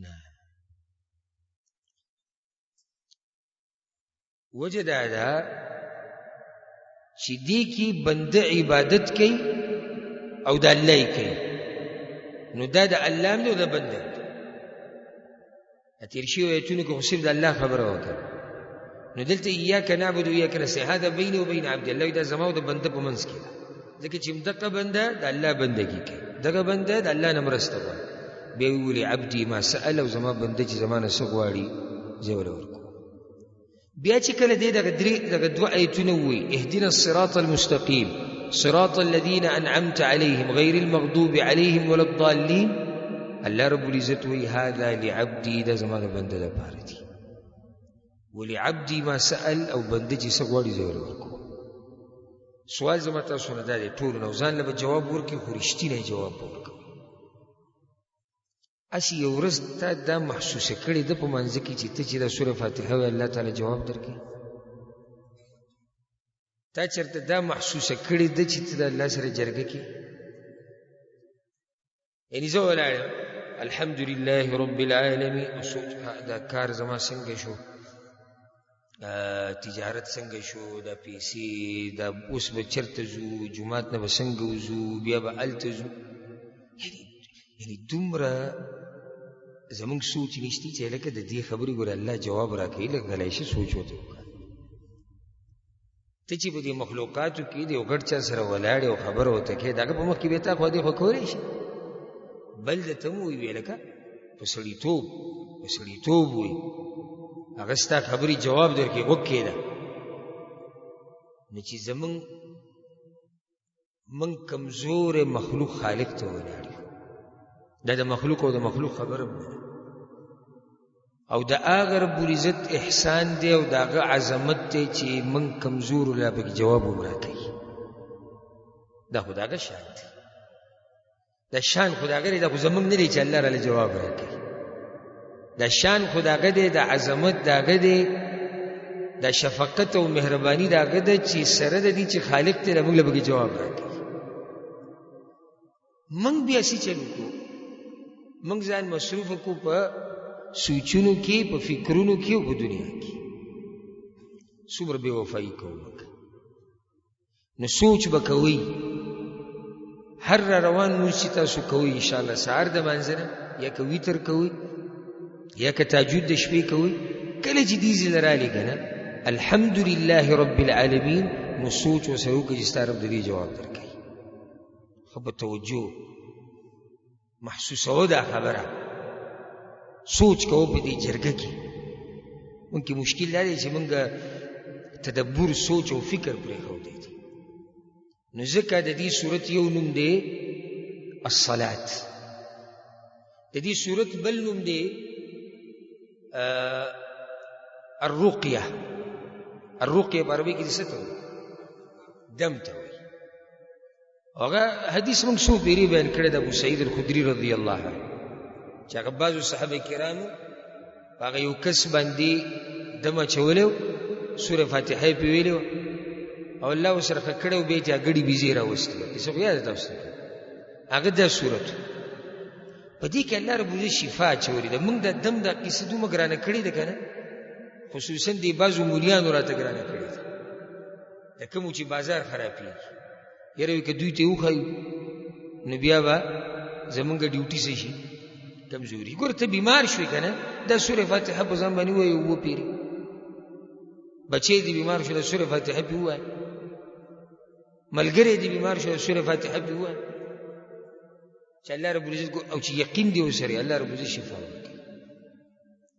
نه، وجه دا ده چې دې کې بنده عبادت کوي او د الله یې کوي، نو دا د الله هم دی او د بنده هم دی. تیر شوي آیتونو کې خو صرف د الله خبره وکړه. نو دلته ایاک نعبد و ایاک نستعین، هذا بیني و بین عبدي، الله دا زما او د بنده په منځ کې ده، ځکه چې دغه بنده د الله بندګي کوي، دغه بنده د الله نه مرسته غواړي. بیا یې وویل عبدي ما سأل، او زما بنده چې زما نه څه غواړي زه یې ورله ورکوم. بیا چې کله دې دغه درې دغه دوه آیتونه ووایي، اهدنا الصراط المستقیم صراط الذین انعمت علیهم غیر المغضوب علیهم ولا الضالین، الله رب العزت وایي هذا لعبدي، دا زما د بنده لپاره دي. ولعبدي ما سأل، او بنده چې څه غواړي زه یې ورله ورکوم. سوال زما تاسو نه دا دی ټولو نه، ځان له به جواب ورکړي، خو رښتینی جواب به ورکوي. هسې یو ورځ تا دا محسوسه کړې ده په منځ کې چې ته چې دا سوره فاتحه وایې الله تعالی جواب درکوي؟ تا چېرته دا محسوسه کړې ده چې ته د الله سره جرګه کې؟ یعنې زه ولاړ یم الحمد لله رب العالمین، او سوچ دا کار زما څنګه شو، تجارت څنګه شو، دا پیسې، دا اوس به چېرته ځو، جومات نه به څنګه وځو، بیا به هلته ځو. یعنې دومره زموږ سوچ نشتی چې لکه د دې خبرې ګوره الله جواب راکوي، لږ غلی شه سوچ ورته وکړه. ته چې په دې مخلوقاتو کې د یو غټ چا سره ولاړ او خبره ورته کوې، د هغه په مخ کې بیا تا خو دې خو کولی شي، بل درته هم ووایي لکه په سړیتوب، په سړیتوب وایي، هغه ستا خبرې جواب درکوي، غوږ کښېږده. نو چې زموږ موږ کمزوری مخلوق خالق ته ولاړ یو، دا د مخلوق او د مخلوق خبره هم نه ده، او د هغه رب العزت احسان دی او د هغه عظمت دی چې موږ کمزورو لا پکې جواب هم راکوي. دا خو د هغه شان دی، دا شان خو د هغه دی، دا خو زموږ نه دی چې الله راله جواب راکوي. دا شان خو د هغه دی، د عظمت د هغه دی، دا شفقت او مهرباني د هغه ده چې سره د دې چې خالق دی موږ له پکې جواب راکوي. موږ بیا څه چل وکړو؟ موږ ځان مصروف کړو په سوچونو کې، په فکرونو کې او په دنیا کې. څومره بې وفایي کوو موږ. نو سوچ به کوئ، هر را روان لمونځ چې تاسو کوئ انشاءالله سهار د لمانځه نه، یا که وتر کوئ، یا که تهجد د شپې کوئ، کله چې دې ځای له رالې که نه الحمدلله رب العالمین، نو سوچ ورسره وکړئ چې ستا رب د دې جواب درکوي. ښه په توجه محسوسوه دا خبره، سوچ کوه په دې جرګه کې. موږ کې مشکل دا دی چې موږ تدبر، سوچ او فکر پرېښودی دی. نو ځکه د دې سورت یو نوم دی الصلاة، د دې سورت بل نوم دی الرقیه. الرقیه په عربي کې څه ته وایي؟ دم ته وایي. هغه حدیث موږ څو پیرې بیان کړی د ابو سعید الخدري رضی الله عنه، چې هغه بعضو صحابه کرامو په هغه یو کس باندې دم اچولی و، سوره فاتحه یې پرې ویلې وه او الله ورسره ښه کړی و، بیا یې ترې ګړې بیزې راوستې وې. قصه خو یاده تاسو ته. هغه دا سورت په دې کې الله رب العزت شفا اچولې ده. موږ دا دم دا قصه دومره ګرانه کړې ده که نه، خصوصا دې بعضو مولیانو راته ګرانه کړې ده، د کومو چې بازار خرابېږي. یاره وایي که دوی ته یې وښایو نو بیا به زمونږ ډیوټي څه شي؟ کمزوري. ګوره ته بیمار شوې که نه، دا سوره فاتحه په ځان باندې ووایه وپېرې. بچی دې بیمار شو، دا سوره فاتحه پې ووایه. ملګری دې بیمار شو، دا سوره فاتحه پې ووایه، چې الله رب العزت او چې یقین دې ورسره الله رب العزت شفا ورکوي.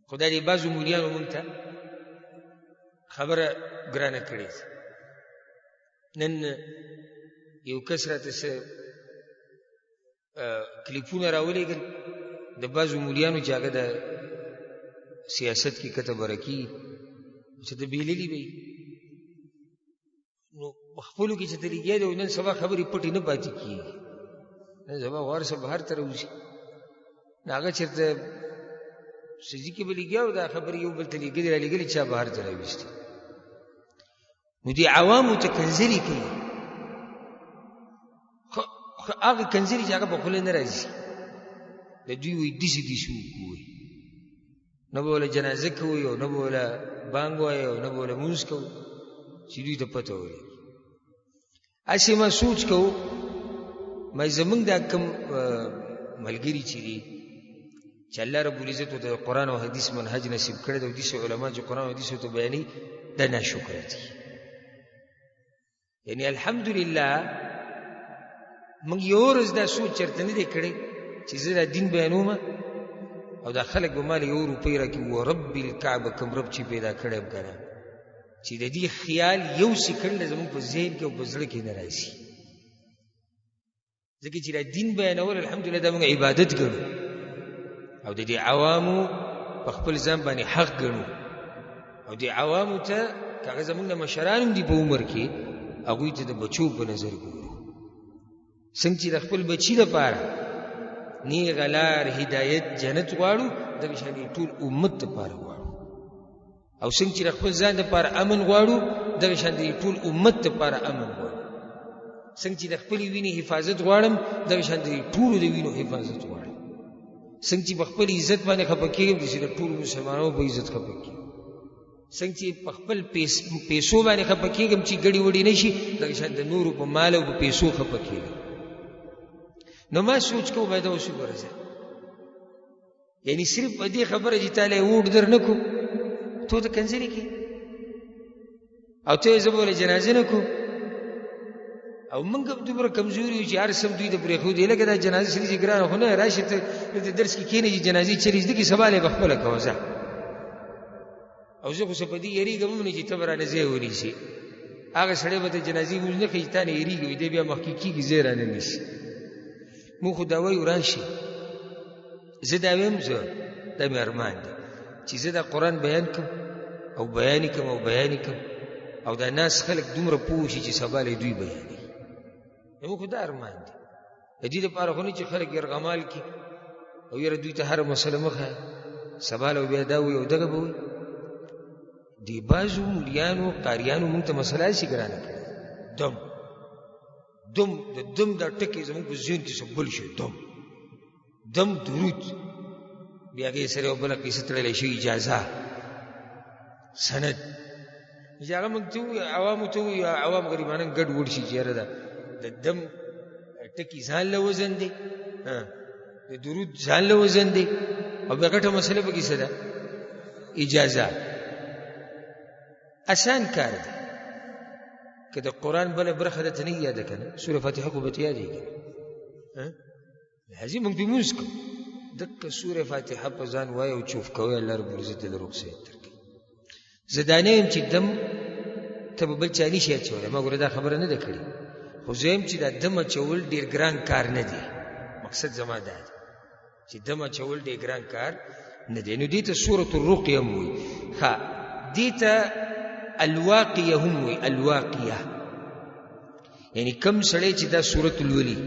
خدای دې بعضو مولیانو مونږ ته خبره ګرانه کړې ده. نن یو کس راته څه کلیپونه راولېږل د بعضو مولیانو چې هغه د سیاست کې کته بره کېږي، چې ته بېللي به وي، نو په خپلو کې چې ته لګیا دی، نن سبا خبرې پټې نه پاتې کېږي، نن سبا خو هر څه بهر ته راوځي. نو هغه چېرته سجي کې به لګیا و، دا خبرې یو بل ته لېږلې رالېږلې، چا بهر ته راویستې. نو دې عوامو ته کنځلې کوي، خو هغه کنځلې چې هغه په خوله نه راځي، د دوی وایي داسې داسې وکړو، وایي نه به وله جنازه کوي او نه به وله بانګ وایي او نه به وله لمونځ کوو، چې دوی ته پته ولګي. هسې ما سوچ کوو، ما زمونږ دا کوم ملګري چې دي چې الله رب العزت ورته د قرآن او حدیث منهج نصیب کړی دی او داسې علما چې قرآن او حدیث ورته بیانوي دا ناشکره دي. یعنی الحمدلله موږ یو ورځ دا سوچ چېرته نه دی کړی چې زه دا دین بیانوم او دا خلک به مال یو روپۍ راکړي. ورب الکعبه کوم رب چې پیدا کړی یم که نه، چې د دې خیال یو سیکنډ زموږ په ذهن کې او په زړه کې نه راځي، ځکه چې دا دین بیانول الحمدلله دا موږ عبادت ګڼو او د دې عوامو په خپل ځان باندې حق ګڼو، او دې عوامو ته که هغه زموږ نه مشران هم دي په عمر کې، هغوی ته د بچو په نظر ګورو. څنګه چې د خپل بچي دپاره نیغه لار هدایت جنت غواړو، دغه شان یې ټول امت دپاره غواړو. او څنګه چې د خپل ځان دپاره امن غواړو، دغه شان د ټول امت دپاره امن غواړو. څنګه چې د خپلې وینې حفاظت غواړم، دغه شان د ټولو د وینو حفاظت غواړم. څنګه چې په خپل عزت باندې خفه کېږم، داسې د ټولو مسلمانانو په عزت خفه کېږم. څنګه چې په خپل پیسو باندې خفه کېږم چې ګړي وړي نه شي، دغه شان د نورو په مال او په پیسو خفه کېږم. نو ما سوچ کوم باید اوس وګوره زه، یعنی صرف په دې خبره چې تا له یې ووټ در نه کړو، ته ته کنځلې کې او ته یې زه به ولې جنازه نه کړو. او موږ هم دومره کمزوري یو چې هر څه هم دوی ته پرېښودي. لکه دا جنازه سړي چې ګرانه خو نه راشي، ته دلته درس کې کښېنې چې جنازې چلې زده کړي، سبا له یې به خپله کوه ځه. او زه خو څه په دې یېرېږم هم نه چې ته به رانه ځای ونیسې. هغه سړی به ته جنازې لمونځ نه کوي چې تا نه یېرېږي، وایي دی بیا مخکې کېږي ځای رانه نیسي. موږ خو دا وایو راشي. زه دا وایم، زه دا مې ارمان دی چې زه دا قرآن بیان کړم او بیان یې کړم او بیان یې کړم، او دا ناس خلک دومره پوه شي چې سبا له دوی بیانوي. زموږ خو دا ارمان دی. د دې لپاره خو نه چې خلک یرغمال کړي او یاره دوی ته هره مسله مه ښایه، سبا له بیا دا وایي او دغه به وایي. دې بعضو مولیانو قاریانو موږ ته مسله هسې ګرانه کړې. دم دم د دم دا ټکی زموږ په ذهن کې څه بل شی، دم دم درود، بیا هغې سره یوه بله قصه تړلی شوې، اجازه سند، چې هغه موږ ته ووایو، عوامو ته ووایو، عوام غریبانان ګډ وډ شي چې یاره دا د دم ټکی ځان له وزن دی، د درود ځان له وزن دی، او بیا غټه مسله پکې څه ده؟ اجازه. اسان کار دی که د قرآن بله برخه درته نه یاده که نه، سوره فاتحه خو به ته یادېږي، لازم موږ پرې لمونځ کوو، دقه سوره فاتحه په ځان وایه او چوف کوی، الله رب العزت دې له رخصت درکړي. زه دا نه یم چې دم ته به بل چا نه شي اچولی، ما ګوره دا خبره نه ده کړې، خو زه یم چې دا دم اچول ډېر ګران کار نه دی. مقصد زما دا دی چې دم اچول ډېر ګران کار نه دی. نو دې ته سورة الرقیه هم وایي. ښه، دې ته الواقیه هم وایي. الواقیه یعنی کم سړی چې دا سورت لولي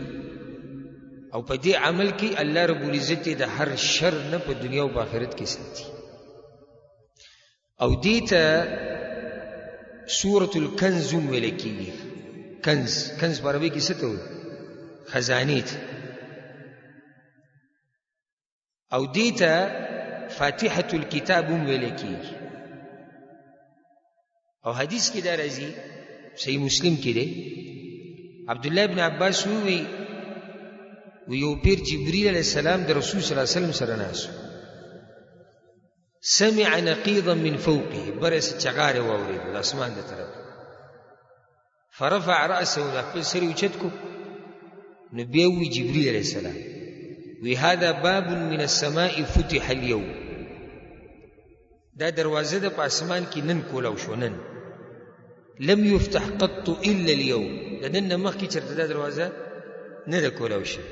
او په دې عمل کې الله رب العزت د هر شر نه په دنیا او په آخرت کې ساتي. او دې ته سورة الکنز هم ویل کېږي. کنز، کنز په عربي کې څه ته وایي؟ خزانې ته. او دې ته فاتحة الکتاب هم ویل کېږي. او حدیث کې دا راځي، صحیح مسلم کې دی، عبدالله ابن عباس ووی وی یو پیر جبریل علیه السلام د رسول صلی الله علیه وسلم سره ناست، سمع نقیضا من فوقه، بره څه چغارې واورېدو د اسمان د طرف، فرفع رأسه، د خپل سر یې اوچت کړو، نو بیا وی جبریل علیه السلام وی هذا باب من السماء فتح اليوم، دا دروازه ده په اسمان کې نن کولاو شو، نن لم يفتح قط الا اليوم، د نن نه مخکې چېرته دا دروازه نه ده کولاو شوې.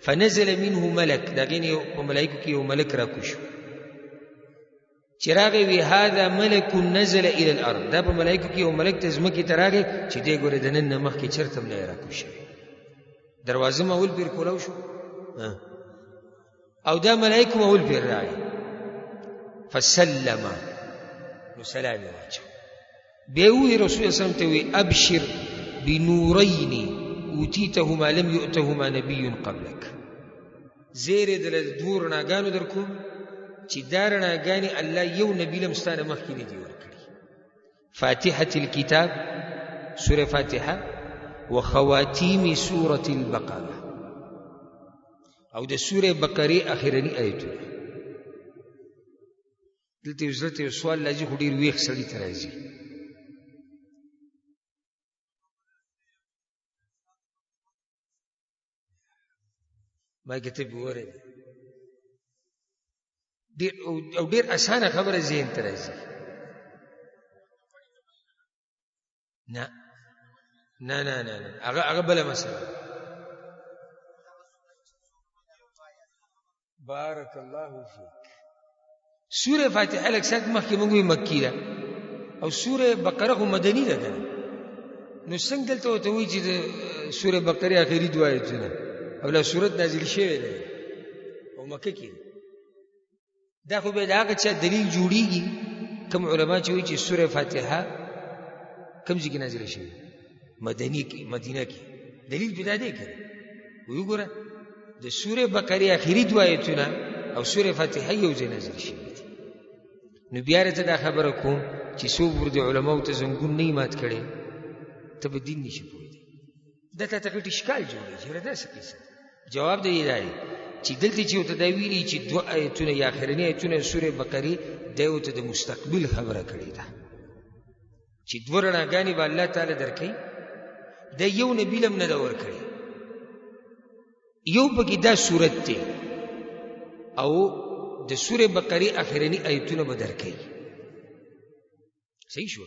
فنزل منه ملک، د هغې نه یو په ملایکو کې یو ملک راکوز شو، چې راغی وی هذا ملک نزل الى الارض، دا په ملایکو کې یو ملک ته ځمکې ته راغی چې دی ګوره د نن نه مخکې چېرته هم نه دی راکوز شوی. دروازه مې اول پېر کولاو شو او دا ملایکو مې اول پېر راغی، فسلم، نو سلام یې واچو. بیا ووایي رسول الله صلی الله علیه وسلم ته وی ابشر بنورین اوتیتهما لم یؤتهما نبی قبلک، زیری دله د دوو رڼاګانو در کوم چې دا رڼاګانې الله یو نبي له هم ستا نه مخکې نه دي ورکړي. فاتحة الكتاب، سورة فاتحة، وخواتیم سورة البقرة، او د سورة بقرې اخرني آیتونه. دلته یو زړه ته یو سوال راځي، خو ډېر ویښ سړي ته راځي. ما کې ته وګوره، ډېر او ډېر اسانه خبره ذهن ته راځي. نه نه نه نه نه، هغه بله مسله. بارک الله فیک. سوره فاتحه لږ ساعت مخکې موږ وی مکي ده، او سوره بقره خو مدني ده که نه، نو څنګه دلته ورته وایي چې د سوره بقرې اخري دوه آیتونه او لا سورت نازل شوی دی او مکه کې؟ دا خو بیا د هغه چا دلیل جوړیږي کوم علما چې وایي چې سوره فاتحه کوم ځای کې نازله شوې؟ مدني کې، مدینه کې. دلیل پرې دا دی که نه؟ وګوره د سورې بقرې اخري دوه آیتونه او سورې فاتحه یو ځای نازل شوي دي. نو بیا راته دا خبره کوم چې څوک ور د علماو ته زنګون نه مات کړي، ته به دین نشي پوهېدی. دا تا ته غټ اشکال جوړوي چې یاره دا څه قصه ده. جواب دی دا دی چې دلته چې ورته دا ویلي چې دوه آیتونه یا اخرني آیتونه سورې بقرې، دی ورته د مستقبل خبره کړې ده چې دوه رڼاګانې به الله تعالی درکوي. دا یو نبي له هم نه ده ورکړې، یو پکې دا صورت دی او د سورې بقرې اخرني آیتونه به درکوي. صحیح شو.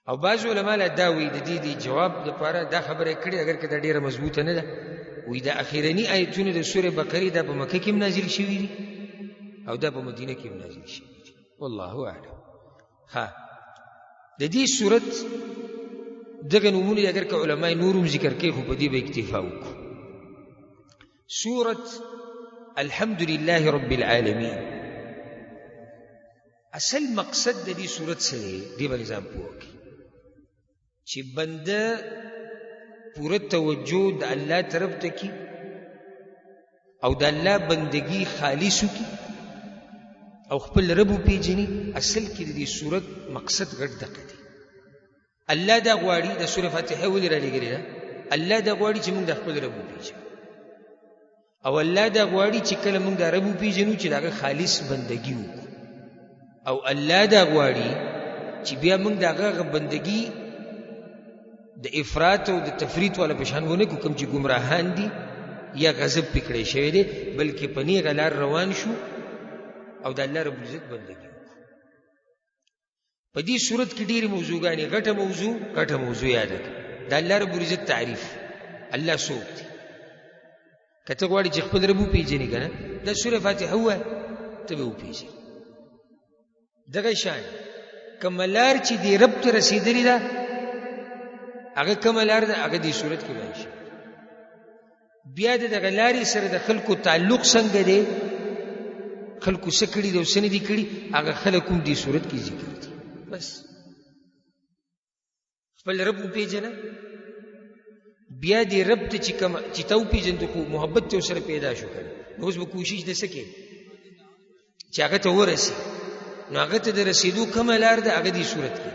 او بعض علما لا دا وایي د دې د جواب دپاره دا خبره یې کړې، اګر که دا ډېره مضبوطه نه ده، وایي د اخرني آیتونه د سورې بقرې دا په مکه کې هم نازل شوي دي او دا په مدینه کې هم نازل شوي دي. والله اعلم. ها د دې صورت دغه نومونه اګر که علما یې نور هم ذکر کوي، خو په دې به اکتفا وکړو. سورة الحمد لله رب العالمین، اصل مقصد د دې صورت څه دی؟ دې باندې ځان پوه کړي چې بنده پوره توجه د الله طرف ته کړي او د الله بندگی خالص وکړي او خپل رب وپېژني. اصل کې د دې صورت مقصد غټ دقه دی. الله دا غواړي، د سورې فاتحه ولې رالیږلې ده؟ الله دا غواړي چې موږ د خپل رب وپېژنو، او الله دا غواړي چې کله موږ د رب وپېژنو چې د هغه خالص بندگی وکړو، او الله دا غواړي چې بیا موږ د هغه هغه بندگی د افراط او د تفریط والا په شان ونه کړو، کوم چې ګمراهان دي یا غضب پرې کړی شوی دی، بلکې په نېغه لار روان شو او د الله رب العزت بندگی وکړو. په دې صورت کې ډېرې موضوعګانې، غټه موضوع یاده کړه، د الله رب العزت تعریف، الله څوک دی. که ته غواړې چې خپل رب وپېژنې که نه، دا سوره فاتحه ووایه، ته به وپېژنې. دغه شان کومه لار چې دې رب ته رسېدلې ده، هغه کومه لار ده، هغه دې صورت کې بیان شوې. بیا د دغه لارې سره د خلکو تعلق څنګه دی، خلکو څه کړي دي او څه نه دي کړي، هغه خلک هم دې صورت کې ذکر دي. بس خپل رب وپېژنه، بیا دې رب ته چې کوم چې تا وپېژندو خو محبت ته ورسره پیدا شو که نه، نو اوس به کوشش د څه کوې چې هغه ته ورسي. نو هغه ته د رسېدو کومه لار ده، هغه دې صورت کې.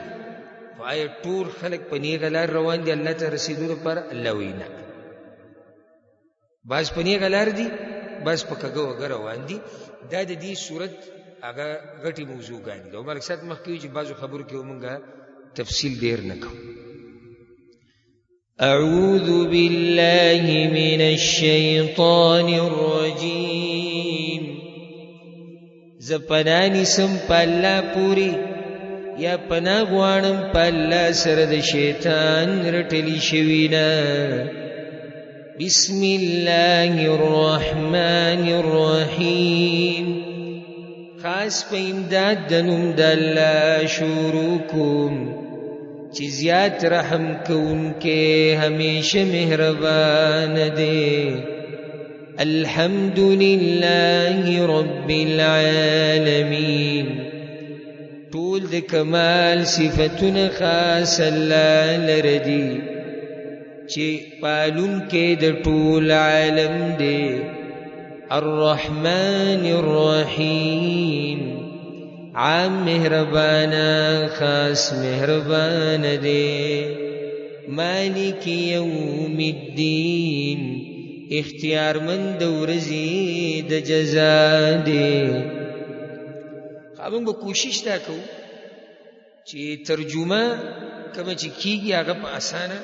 خو آیا ټول خلک په نېغه لار روان دي الله ته رسېدو لپاره؟ الله وایي نه، بعض په نېغه لار دي، بعض په کږه وږه روان دي. دا د دې صورت هغه غټې موضوعګانې دي. او ملک صاحب مخکې وایي چې بعضو خبرو کې به مونږ تفصیل ډېر نه کوو. أعوذ بالله من الشيطان الرجيم. زه پناه نیسم په الله پورې، یا پناه غواړم په الله سره د شیطان رټلی شوي نه. بسم الله الرحمن الرحیم. خاص په امداد د نوم د الله شروع کوم چې زیات رحم کوونکی همیشه مهربان دی. الحمد لله رب العالمین. ټول د کمال صفتونه خاص الله لره دي چې پالونکی د ټول عالم دی. الرحمن الرحیم، عام مهربانه خاص مهربان دی. مالک یوم الدین، اختیارمند د ورځې د جزا دی. موږ به کوشش دا کوو چې ترجمه کومه چې کېږي هغه په اسانه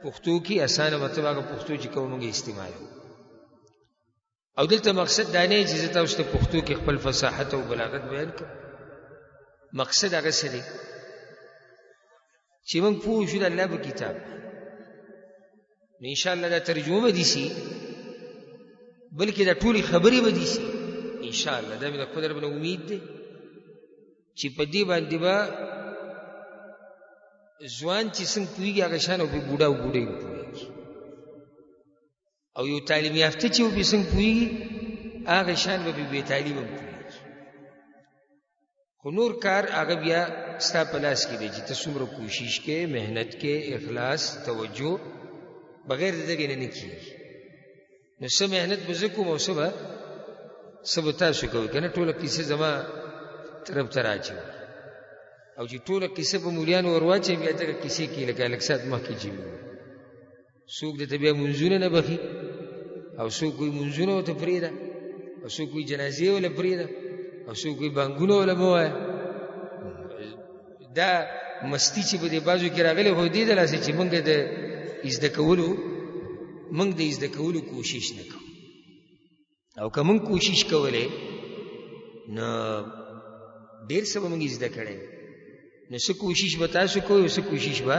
پښتو کې، اسانه مطلب هغه پښتو چې کومه موږ استعمالوو. او دلته مقصد دا نه چې زه تاسو ته پښتو کې خپل فصاحت او بلاغت بیان کړم. مقصد هغه څه دی چې موږ پوه شو د الله په کتاب. نو انشاءالله دا ترجمه به دي سي، بلکې دا ټولې خبرې به دي سي انشاءالله. دا مې د خپل رب نه امید دی چې په دې باندې به ځوان چې څنګه پوهېږي هغه شان او پرې بوډا او بوډۍ هم پوهېږي، او یو تعلیم یافته چې پرې څنګه پوهېږي هغه شان به پرې بې تعلیم هم پوهېږي. خو نور کار هغه بیا ستا په لاس کې دی چې ته څومره کوشش کې، محنت کې، اخلاص، توجه، بغیر د دغې نه نه کېږي. نو څه محنت به زه کوم او څه به تاسو کوئ، که نه ټوله کیسه زما طرف ته راچوي. او چې ټوله کیسه په مولیانو ور واچوي بیا دغه کیسې کې لکه لږ ساعت مخکې چې وي، څوک درته بیا مونځونه نه بخي، او څوک وایي مونځونه ورته پرېږده، او څوک وایي جنازې وله پرېږده، او څوک وایي بانګونه وله مه وایه. دا مستی چې په دې بعضو کې راغلې خو دې د لاسه چې موږ د زده کولو، موږ د زده کولو کوشش نه کوو. او که موږ کوشش کولی نو ډېر څه به موږ زده کړی. نو څه کوشش به تاسو کوئ او څه کوشش به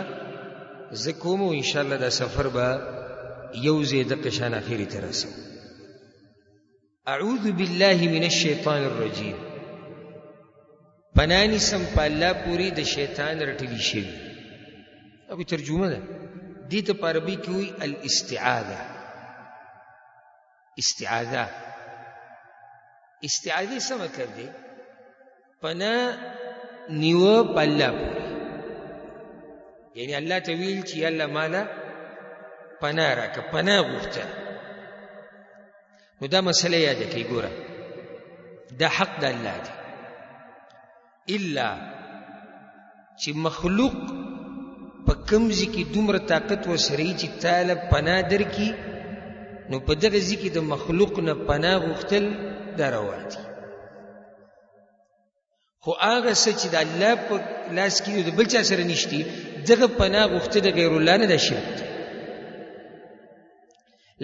زه کوم، او انشاءالله دا سفر به یو ځای دقه شان اخري ته رسوو. اعوذ بالله من الشیطان الرجیم. پناه نیسم په الله پورې د شیطان رټلی شوي. دا خو ترجمه ده. دې ته په عربي کې وایي الاستعاذه. استعاذه، استعاذې څه مطلب دی؟ پناه نیوه په الله پورې، یعنی الله ته ویل چې یا الله ماله پناه راکړه، پناه غوښته. نو دا مسله یاده کړئ، ګوره دا حق د الله دی، الا چې مخلوق په کوم ځای کې دومره طاقت ورسره وي چې تاله پناه درکړي، نو په دغه ځای کې د مخلوق نه پناه غوښتل دا روا دي. خو هغه څه چې د الله په لاس کې د بل چا سره نشتي، دغه پناه غوښته د غیر الله نه دا شرک دی.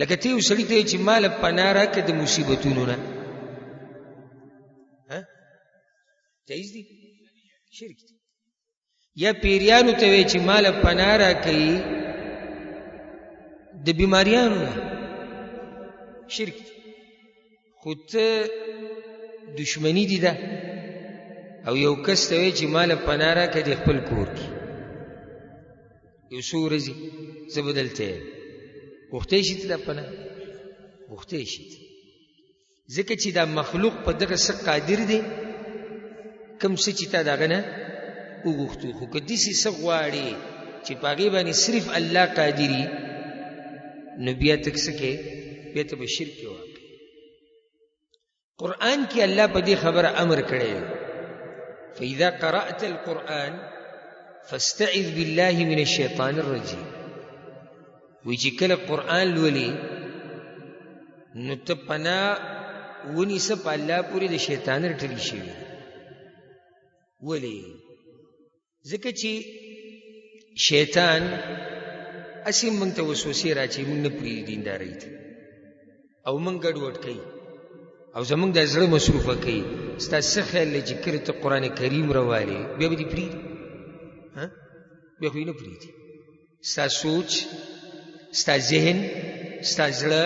لکه ته یو سړي ته چې ماله پناه راکړه د مصیبتونو نه، جایز دي؟ شرک دی. یا پیریانو ته وایي چې ماله پناه راکوي د بیماریانو نه، شرک دی. خو ته دشمني دي ده، او یو کس ته وایي چې ماله پناه راکړه د خپل کور کې یو څو ورځې زه به دلته یم، غوښتی شي ته دا پناه؟ غوښتی شي ته، ځکه چې دا مخلوق په دغه څه قادر دی کوم څه چې تا د هغه نه وغوښتو. خو که داسې څه غواړې چې په هغې باندې صرف الله قادري، نو بیا ته څه کوې؟ بیا ته به شرک کې واقع. قرآن کې الله په دې خبره امر کړی دی، فإذا قرأت القرآن فاستعذ بالله من الشیطان الرجیم. وایي چې کله قرآن لولې نو ته پناه ونیسه په الله پورې د شیطان رټلی شوي. ولې؟ ځکه چې شیطان هسې موږ ته وسوسې راچوي، موږ نه پرېږدي دیندارۍ ته، او موږ ګډوډ کوي او زموږ د زړه مصروفه کوي. ستا څه خیال دی چې کله ته قرآن کریم راوالې بیا به دې پرېږدي؟ بیا خو یې نه پرېږدي. ستا سوچ، ستا ذهن، ستا زړه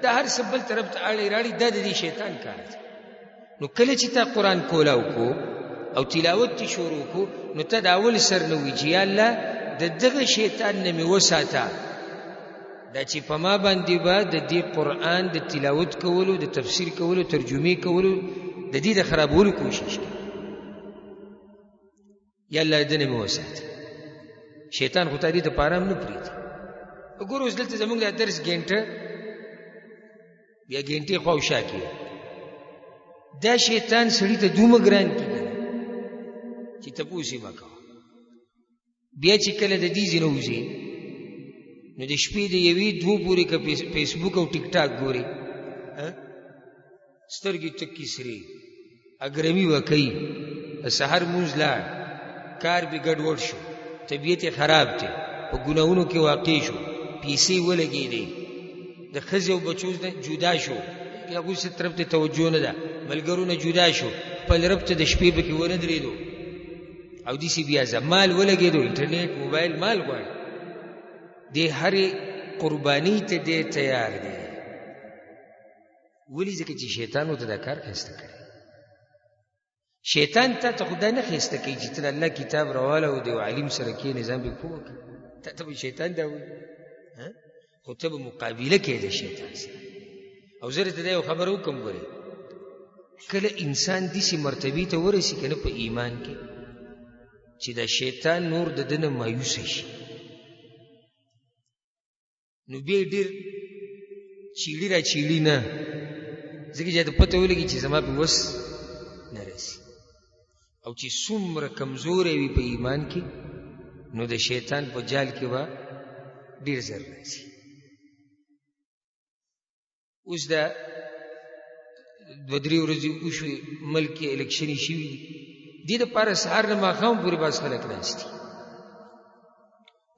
دا هر څه بل طرف ته اړي راړي، دا د دې شیطان کار دی. نو کله چې تا قرآن کولاو کو او تلاوت تی شروع کو، نو ته د اول سر نه وایي چې یا الله د دغه شیطان نه مې وساته، دا چې په ما باندې به د دې قرآن د تلاوت کولو، د تفسیر کولو، ترجمې کولو، د دې د خرابولو کوشش کوي. یا الله دې نه مې وساته. شیطان خو تا دې ته په آرام نه پرېږدي. وګوره اوس دلته زموږ دا درس ګنټه بیا ګنټې خوا او شا کې دا شیطان سړي ته دومره ګران کړي چې تپوس یې مه کوه. بیا چې کله د دې ځای نه وځي نو د شپې د یوې دوو پورې که فیسبوک او ټیک ټاک ګوري، سترګې تکې سرې، اګرمي به کوي، د سحر لمونځ لاړ، کار پې ګډوډ شو، طبیعت یې خراب دی، په ګناهونو کې واقع شو، پیسې ولګېدې، د ښځې او بچو نه جدا شو، هغوی څه طرف ته توجه نه ده، ملګرو نه جدا شو، خپل رب ته د شپې پکې ونه درېدو، او داسې بیا ځه مال ولګېدو، انټرنیټ موبایل مال غواړي، دې هرې قرباني ته دی تیار دی. ولې؟ ځکه چې شیطان ورته دا کار ښایسته کړی. شیطان تا ته خو دا نه ښایسته کوي چې ته د الله کتاب راواله او د یو عالم سره کښېنې ځان پرې پوه کړه، تا ته به شیطان دا وایي، خو ته به مقابله کوې د شیطان سره. او زه درته دا یو خبره وکړم، ګورې کله انسان داسې مرتبې ته ورسي که نه په ایمان کې چې دا شیطان نور د ده نه مایوسه شي، نو بیا یې ډېر چیړي را چیړي نه، ځکه چې ته پته ولګي چې زما په وس نه رسي. او چې څومره کمزوری وي په ایمان کې، نو د شیطان په جال کې به ډېر زر راځي. اوس دا دوه درې ورځې وشوې، ملک کې الیکشنې شوي دي، دې دپاره سهار نه ماښام پورې بعض خلک ناست دي،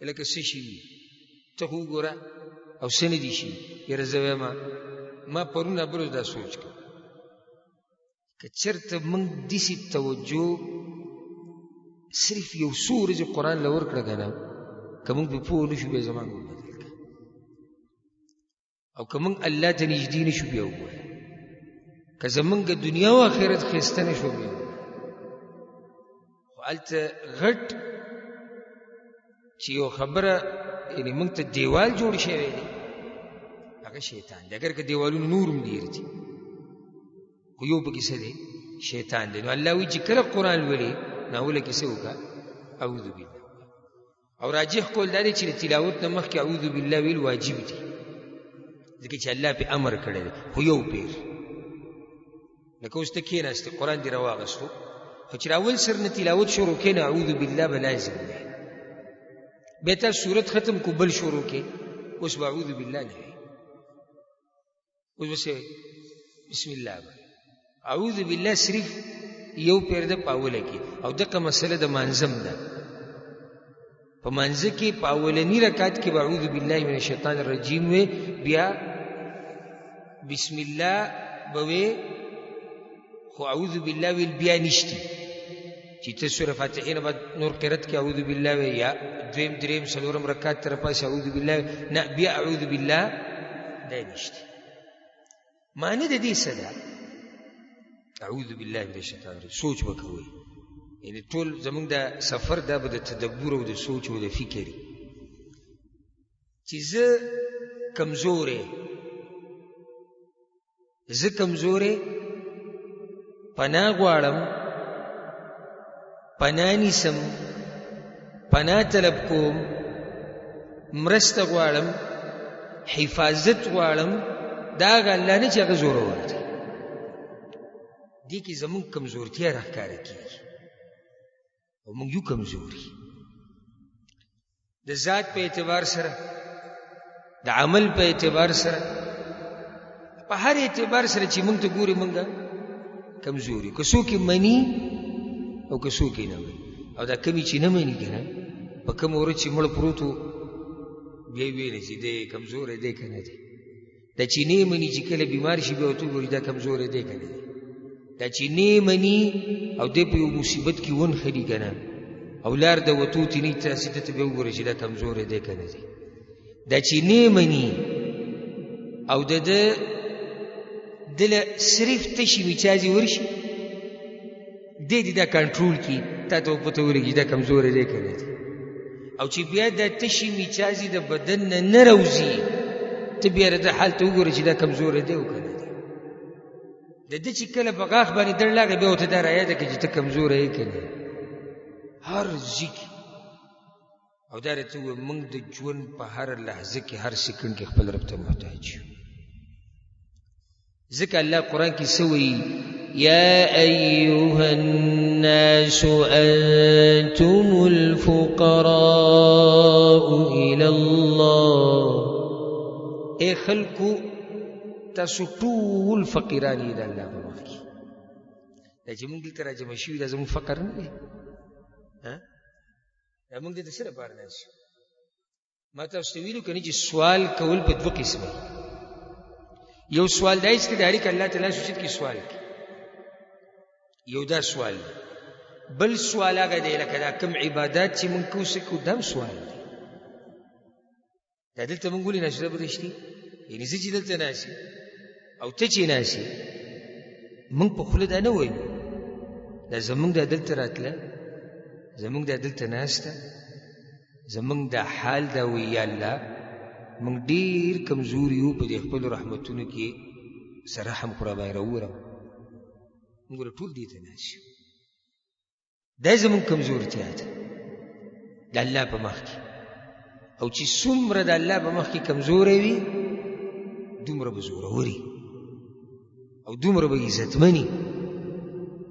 لکه څه شوي ته خو وګوره او څه نه دي شوي. یاره زه وایم ما پرون بل ورځ دا سوچ کړ، که چېرته موږ داسې توجه صرف یو څو ورځې قرآن له ورکړه که نه، که موږ پرې پوه نه شو بیا زما موږ بدل کړه، او که موږ الله ته نږدې نه شو بیا وګوره، که زموږ دنیا او آخرت ښایسته نه شو بیا وګوره. خو هلته غټ چې یو خبره یعنې موږ ته دیوال جوړ شوی دی هغه شیطان دی، اګر که دیوالونه نور هم ډېر دي خو یو پکې څه دی؟ شیطان دی. نو الله وایي چې کله قرآن لولې نو اوله کې څه وکړه؟ اعوذ بالله. او راجح قول دا دی چې د تلاوت نه مخکې اعوذ بالله ویل واجب دي، ځکه چې الله پې امر کړی دی. خو یو پیر لکه اوس ته کښېناستې قرآن دې راواغستو، خو چې اول سر نه تلاوت شروع کړې نو اعوذ بالله به لازم دی، بیا تا سورت ختم کو بل شروع کړې، اوس به اعوذ بالله نه وي، اوس به څه وایي؟ بسم الله به. اعوذ بالله صرف یو پیر ده په اوله کې، او دغه مسله د مانځم ده. په مانځه کې په اولني رکعت کې به اعوذ بالله من الشیطان الرجیم وي، بیا بسم الله به وي، خو اعوذ بالله ویل بیا نشتی چې ته سوره فاتحې نه بعد نور قرت کې اعوذ بالله وي، یا دویم دریم څلورم رکعت تر پاسه اعوذ بالله وي، نه بیا اعوذ بالله دا نشتی. معنی د دې څه ده؟ اعوذ بالله من الشیطان الرجیم. سوچ به کوئ، یعنې ټول زموږ د سفر دا به د تدبر او د سوچ او د فکر چې زه کمزوری، زه کمزوری پناه غواړم، پناه نیسم، پناه طلب کوم، مرسته غواړم، حفاظت غواړم، دا هغه الله نه چې هغه زورور دی. دې کې زموږ کمزورتیا راښکاره کېږي او موږ یو کمزوري د ذات په اعتبار سره، د عمل په اعتبار سره، په هر اعتبار سره چې موږ ته ګوري موږ کمزوري. که څوک یې مني او که څوک یې نه مني، او دا کمې چې نه مني که نه، په کومه ورځ چې مړ پروت و بیا یې ویلې چې دی کمزوری دی که نه دی. دا چې نه مني چې کله بیمار شي بیا ورته وګوري دا کمزوری دی که نه دی. دا چې نه مني او دی په یو مصیبت کې ونښلي که نه، او لار د وتو ترې نه تاسې ده ته بیا وګورئ چې دا کمزوری دی که نه دی. دا چې نه مني او د ده دله صرف تشې مچازې ورشي، دی دې دا کنټرول کړي، تا ته به پته ولګي دا کمزوری دی که نه دی. او چې بیا دا تشې مچازې د بدن نه نه راوځي، ته بیا د ده حال ته وګوره چې دا کمزوری دی او که نه دی. د ده چې کله په غاښ باندې دړ لاغی بیا ورته دا رایاده کړه چې ته کمزوری یې که نه. هر ځي کې او دا راته ووایه موږ د ژوند په هره لحظه کې هر سیکنډ کې خپل رب ته محتاج یو. ځکه الله قرآن کې څه وایي؟ یا ایها الناس انتم الفقراء الی الله. ای خلکو تاسو ټول فقیران یې د الله په مخ کې. دا چې موږ دلته راجمع شوي دا زموږ فقر نه دی. دا موږ دلته څه لپاره ناست یو؟ ما تاسو ته ویلو که نه چې سوال کول په دوه قسمه. یو سوال دی چې ډایرک الله تعالی سوچت کې سوال کوي، یو دا سوال دی. بل سوال هغه دی لکه دا کوم عبادات چې موږ کوو څه کوو، دا هم سوال دی. دا دلته موږ ولې ناست یو؟ دا به رښتیا یعنې زه چې دلته ناست یم او ته چې ناست یې، موږ په خوله دا نه وایو، دا زموږ دا دلته راتله، زموږ دا دلته ناسته، زموږ دا حال دا وایي یا الله موږ ډېر کمزوري یو، په دې خپلو رحمتونو کې څه رحم خو راباندې راووروه. موږ ټول دې ته ناست یو، دا زموږ کمزورتیا ده د الله په مخ کې. او چې څومره د الله په مخ کې کمزوری وي دومره به زوروري او دومره به عزتمني،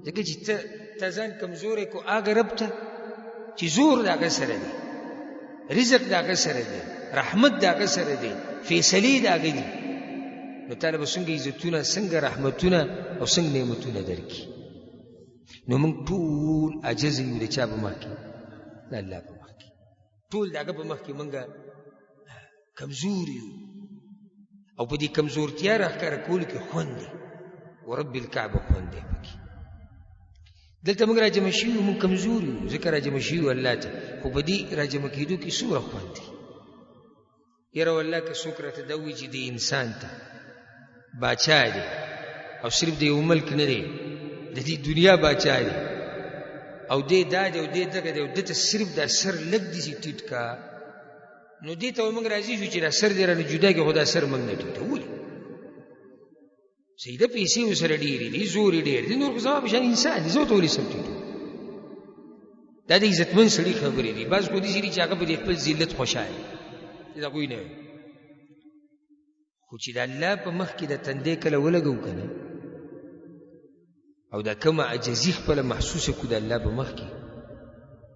ځکه چې ته ځان کمزوری کو هغه رب ته چې زور د هغه سره دی، رزق د هغه سره دی، رحمت د هغه سره دی، فیصلې د هغه دي، نو تا له به څنګه عزتونه، څنګه رحمتونه او څنګه نعمتونه درکړي. نو موږ ټول عاجز یو د چا په مخ کې؟ د الله په مخ کې. ټول د هغه په مخ کې موږ کمزور یو، او په دې کمزورتیا راښکاره کولو کې خوند دی، ورب الکعبه خوند دی پکې. دلته موږ راجمع شوي یو، موږ کمزور یو ځکه راجمع شوي یو الله ته، خو په دې راجمع کېدو کې څومره خوند دی. یاره والله که څوک راته دا ووایي چې دې انسان ته باچا دی او صرف د یو ملک نه دی، د دې دنیا باچا دی، او دې دا دی او دې دغه دی، او ده ته صرف دا سر لږ داسې ټیټ کا، نو دې ته به موږ راضي شو چې دا سر دې رانه جدا کړي، خو دا سر موږ نه ټیټوو. ولې؟ صحیح ده، پیسې ورسره ډېرې دي، زور یې ډېر دی، نور خو زما په شان انسان دی، زه ورته ولې سر ټیټوم؟ دا د عزتمن سړي خبرې دي. بعض خو داسې دي چې هغه په دې خپل ذلت خوشحاله دی، دا هغوی نه وایي. خو چې د الله په مخ کې د تندې کله ولګو که نه، او دا کومه عاجزي خپله محسوسه کړو د الله په مخ کې،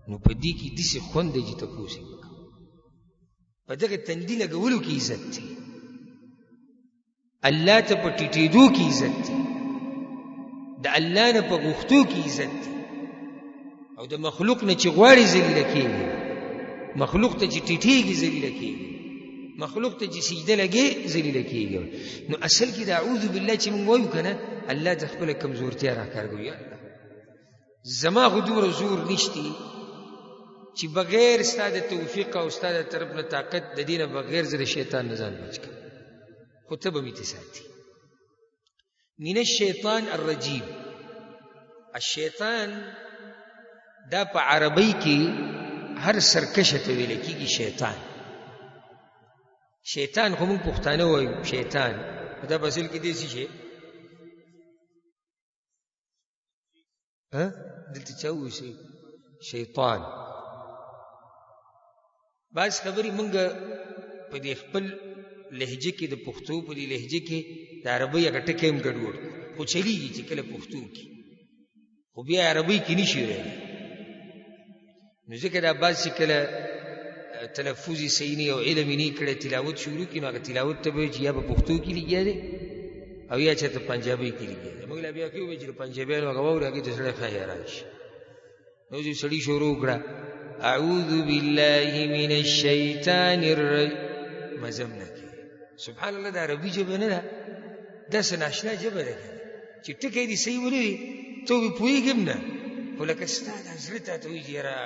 نو په دې کې داسې خوند دی چې تپوس یې وکړه. په دغه تندي لګولو کې عزت دی، الله ته په ټیټېدو کې عزت دی، د الله نه په غوښتو کې عزت دی، او د مخلوق نه چې غواړي ذلیله کېږي، مخلوق ته چې ټیټېږي ذلیله کېږي، مخلوق ته چې سجده لګې ذلیله کېږي. نو اصل کې د اعوذ بالله چې موږ وایو که نه، الله ته خپله کمزورتیا راښکاره کوي. یا الله زما خو دومره زور نشتی چې بغیر ستا د توفیق او ستا د طرف نه طاقت د دې نه بغیر زه د شیطان نه ځان بچ کړم، خو ته به مې ترې ساتي. من الشیطان الرجیم. الشیطان دا په عربۍ کې هر سرکشه ته ویل کېږي شیطان. شیطان خو موږ پښتانه وایو شیطان، دا په اصل کې دی څه شی؟ دلته چا وویل شیطان؟ بعض خبرې موږ په دې خپل لهجه کې، د پښتو په دې لهجه کې د عربۍ هغه ټکی هم ګډوډ کړو، خو چلېږي چې کله پښتو کې، خو بیا عربۍ کې نشي ویلی. نو ځکه دا بعض چې کله تلفظ یې صحیح نه او علم یې نه کړی، تلاوت شروع کړي، نو هغه تلاوت ته به وایي چې یا په پښتو کې لګیا دی او یا چېرته پنجابۍ کې لګیا دی. موږ لا بیا ښه ووایو چې د پنجابیانو هغه واوري، هغې ته سړی ښه حیران شي. نو چې سړي شروع کړه اعوذ بالله من الشیطان الرجیم، مزه هم نه کوي. سبحان الله، دا عربي ژبه نه ده، دا څه ناشنا ژبه ده که چې ټکی دې صحیح ونه وي ته به پوهېږي هم نه، خو لکه ستا دا زړه تا ته وایي چې یاره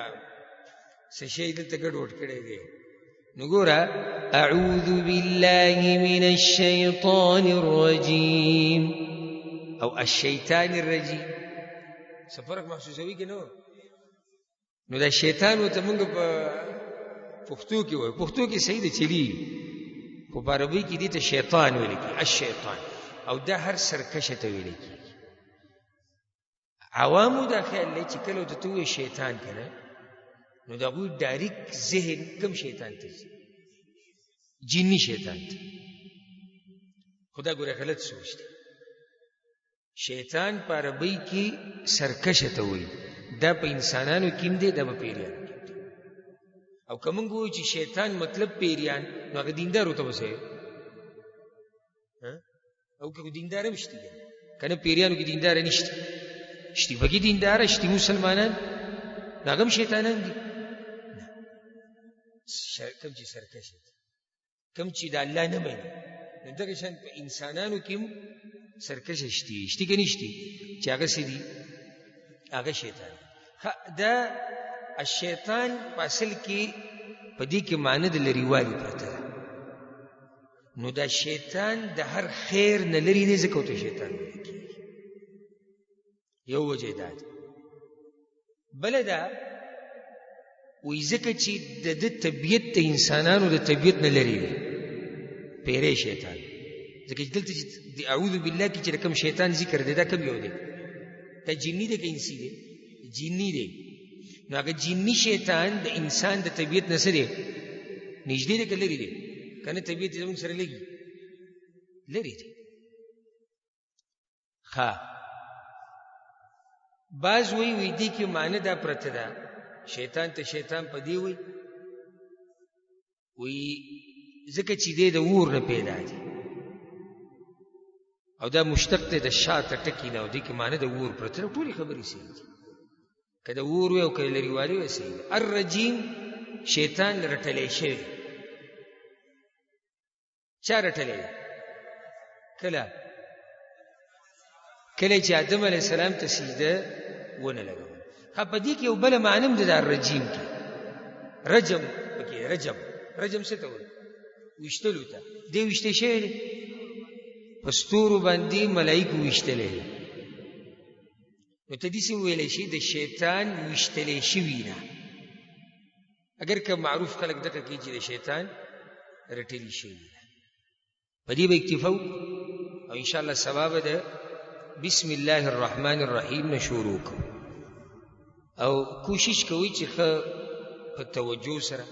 څه شی دلته ګډوډ کړی دی. نو ګوره اعوذ بالله من الشیطان الرجیم او الشیطان الرجیم، څه فرق محسوسوي که نه؟ نو دا شیطان ورته موږ په پښتو کې وایو، پښتو کې صحیح ده چلېږي، خو په عربۍ کې دې ته شیطان ویل کېږي، الشیطان، او دا هر سرکشه ته ویل کېږي. عوامو دا خیال دی چې کله ورته ته ووایې شیطان که نه، نو د هغوی ډایرک ذهن کوم شیطان ته ځي؟ جني شیطان ته. خو دا ګوره غلط سوچ دی. شیطان په عربۍ کې سرکشه ته وایي، دا په انسانانو کې هم دی، دا په پیریانو کې هم دی. او که موږ ووایو چې شیطان مطلب پیریان، نو هغه دیندارو ته به څه وایي؟ او که دیندار هم شته که نه، پیریانو کې دیندار نشته. شتي پکې دینداره شتي مسلمانان، نو هغه هم شیطانان دي. نه، کوم چې سرکشه دي، کوم چې د الله نه مني، نو دغه شان په انسانانو کې هم سرکشه شتي، شتي که نشتي، چې هغه څه دي؟ هغه شیطان. دا الشیطان په اصل کې په دې کې معنی د لرېوالي پرته ده. نو دا شیطان د هر خیر نه لرې دی، ځکه ورته شیطان ویل کېږي. یو وجه دا ده. بله دا وایي ځکه چې د ده طبیعت د انسانانو د طبیعت نه لرې دی، پیری شیطان. ځکه چې دلته چې د اعوذ بالله کې چې کوم شیطان ذکر دی، دا کوم یو دی؟ دا جني دی که انسي دی؟ جني دی. نو هغه جني شیطان د انسان د طبیعت نه څه دی؟ نږدې دی که لرې دی؟ که نه طبیعت یې زموږ سره لګي، لرې دی. ښه، بعض وایي وایي دې کې معنی دا پرته ده، شیطان ته شیطان په دې وایي، وایي ځکه چې دی د اور نه پیدا دی، او دا مشتق دی د شاته ټکي نه، او دې کې معنی د اور پرته ده. ټولې خبرې صحیح دي، که د اور وي او که لرېوالی وي صحیح دی. الرجیم شیطان رټلی شوی، چا رټلی؟ کله کله چې آدم علیه السلام ته سجده ونه لګوله. ښه، په دې کې یو بله معنی هم ده، د الرجیم کې رجم پکې، رجم، رجم څه ته وایي؟ ویشتلو ته. دی ویشتی شوی دی، په ستورو باندې ملایکو ویشتلی دی. نو ته داسې وویلی شي د شیطان ویشتلی شوي نه، اگر که معروف خلک دغه کوي چې د شیطان رټلی شوي نه. په دې به اکتفا وکړو او انشاءالله سبا به د بسم الله الرحمن الرحیم نه شروع کوو، او کوشش کوئ چې ښه په توجه سره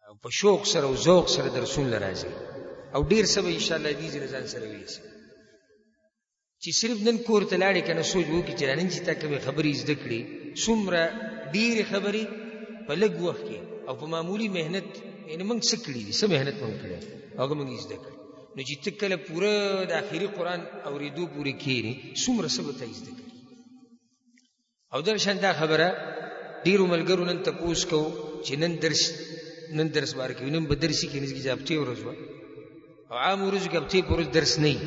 او په شوق سره او ذوق سره درسونه له راځئ، او ډېر څه به انشاءالله دې ځای ځان سره ویسئ. چې صرف نن کور ته لاړې که نه، سوچ وکړي چې نن چې تا کومې خبرې زده کړې، څومره ډېرې خبرې په لږ وخت کې او په معمولي محنت، یعنې موږ څه کړي دي، څه محنت موږ کړی، هغه موږ زده کړي. نو چې ته کله پوره د آخري قرآن اورېدو پورې کښېنې، څومره څه به تا زده کړي. او دغه شان دا خبره ډېرو ملګرو نن تپوس کوو چې نن درس باره کوي، نن به درس کې نږدې چې هفتې ورځ وه، او عام ورځو کې هفتې په ورځ درس نه وي.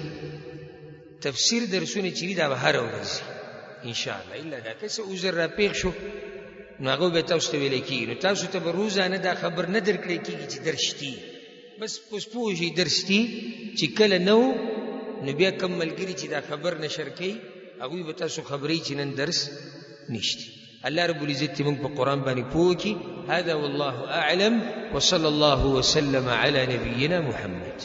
تفسیر درسونه چې دي دا به هره ورځ وي انشاءالله، الا دا که څه عذر راپېښ شو نو هغه به تاسو ته ویلی کېږي. نو تاسو ته به روزانه دا خبر نه درکړی کېږي چې درس شتي، بس اوس پوه شئ درس شتي چې کله نه و، نو بیا کوم ملګري چې دا خبر نشر کوي هغوی به تاسو خبروي چې نن درس نشته. الله رب العزت دې موږ په قرآن باندې پوه کړي. هذا والله أعلم، وصلى الله وسلم على نبينا محمد.